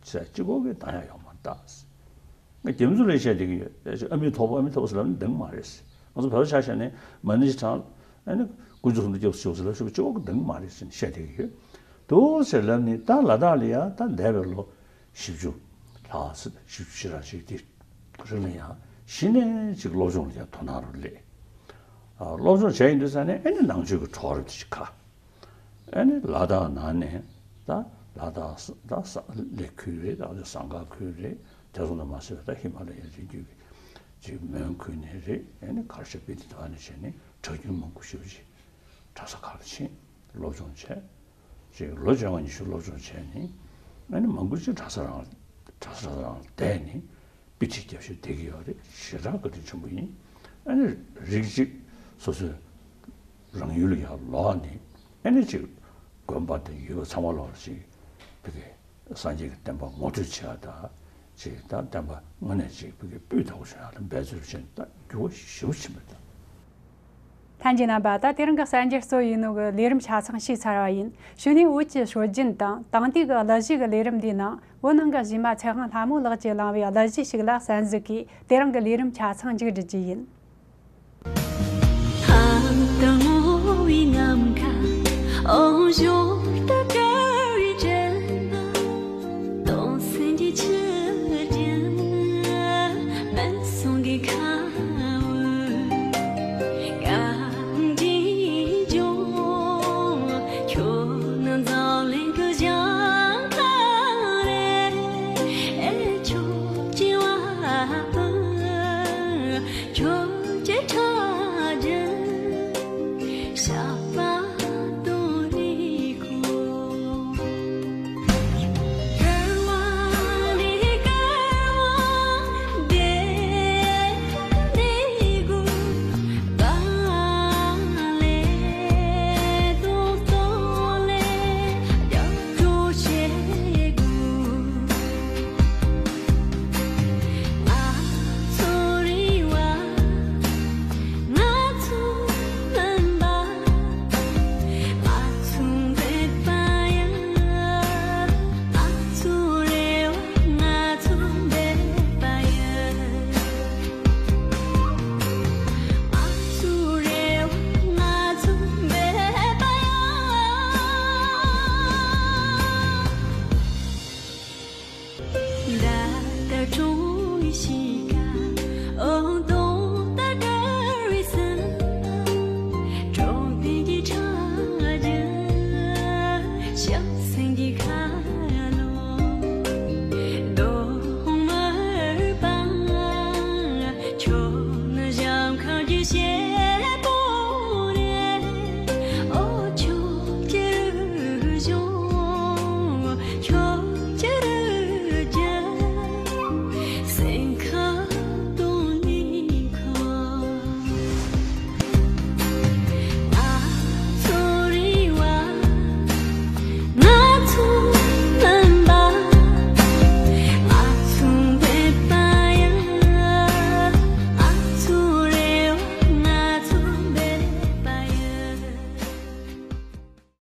ཟེར་གཅིག་པོ་གི་བཏང་ཡ་ཡོད་མ་རེད་ད། ང་རྒྱ་མི་ཚོ་ལ་བཤད་བསྡད་ཀྱི་ཡོད། ཨ་མི་ཐོབ་ཨ་མི་ཐོབ་ཟེར་ལབ་ནི་འདང་མ་རེད། ང་ཚོ་བོད་ཆ་བཞག་ནས་མ་ཎི་ཞིག་བགྲང་ཨ་ནི་དཀོན་མཆོག་གསུམ་དུ་སྐྱབས་སུ་མཆིའོ་ཟེར་ལབ་ཤོར་བ་གཅིག་པོ་གི་འདང་མ་རེད་ཟེར་ནས་བཤད་བསྡད་ཀྱི་ཡོད། དུ་ཟེར་ལབ་ནི་ད་ལ་དྭགས་ལ་ཡ་ད་འདས་པའི་ལོ་བཞི་བཅུ་ལྷག་ཙམ་བཞི་བཅུ་ཞེ་གྲངས་ཤིག་དེ་རིང་ལ་ཡང་གཞི་ནས་ཅིག་སློབ་སྦྱོང་ལ་ཡང་དོ་སྣང་རུ་སླེབས། ཨ། སློབ་སྦྱོང་བྱས་ཡིན་དུས་ཙང་ནས་ཨ་ནི་ནང་ཆོས་ཀྱི་གྲོགས་རེད་དེ་ཅིག་ཁ། ཨ་ནི་ལ་དྭགས་ནང་ནས་ད་ལ་དྭགས་ད་ས་གླེ་ཁུལ་རེད། ད་ཟངས་དཀར་ཁུལ་རེད། དེ་ཚོ་ནས་མ་ཟད་ད་ཧི་མ་ལ་ཡའི་རི་རྒྱུད་ཀྱི་ཅིག་མོན་ཁུལ་ནས་རེད། ཨ་ནི་གར་ཞབས་པི་དེ་དག་ནས་བྱས་ནས་གྲྭ་རྒྱུན་མང་པོ་ཞེ་པོ་ཅིག་གྲྭ་ས་ཁག་ལ་ཕྱིན། སློབ་སྦྱོང་བྱས། ཅིག་ལོ་བཅོ་ལྔ་ཉི་ཤུ་སློབ་སྦྱོང་བྱས་ནས་ཨ་ནི་མང་པོ་ཅིག་གྲྭ་ས་རང་གྲྭ་ས་རང་བསྡད་ནས་དཔེ་ཁྲིད་རྒྱབ་བཞིན་བསྡད་ཀྱི་ཡོད་རེད། ཞེ་དྲག་བཀའ་དྲིན་ཆེན་པོ་ཡིན། ཨ་ནི་རིགས་གཅིག་སོ་སོའི་རང་ཡུལ་ལ་ཡར་ལོག་ནས་ཨ་ནི་ཅིག་དགོན་པ་དང་ཡུལ་ཚང་མ་ལོག་ཅིག་ཕ་གི་སངས་རྒྱས་ཀྱི་བསྟན་པ་ངོ་སྤྲོད་བྱེད་ཡ་ད་ཅིག་ད་བསྟན་པ་དངོས་གནས་ཅིག་ཕ་གི་སྤུས་དག་པོ་བྱུང་ཡ་ད་འབད་རྩོལ་བྱས་ནས་ད་འགྱུར་བ་ཞེ་པོ་ཕྱིན་པ་རེད། ལྷན་རྒྱས་རྣམ་པ། ད་དེ་རིང་གི་གསར་འགྱུར་གཙོ་ཡིན་ནོ་གི་ལས་རིམ་ཆ་ཚང་ཞུས་ཚར་བ་ཡིན། གཞུག་ནས་བོད་ཀྱི་སྲོལ་རྒྱུན་དང་དེང་དུས་ཀྱི་གླུ་གཞས་ཀྱི་ལས་རིམ་འདིའི་ནང་བོད་ནང་གི་གཞས་མ་ཚེ་དབང་ལྷ་མོ་ལགས་ཀྱིས་བླངས་པའི་གླུ་གཞས་ཤིག་ལ་གསན་གཟིགས་ཀྱིས་དེ་རིང་གི་ལས་རིམ་ཆ་ཚང་མཇུག་སྒྲིལ་རྒྱུ་ཡིན།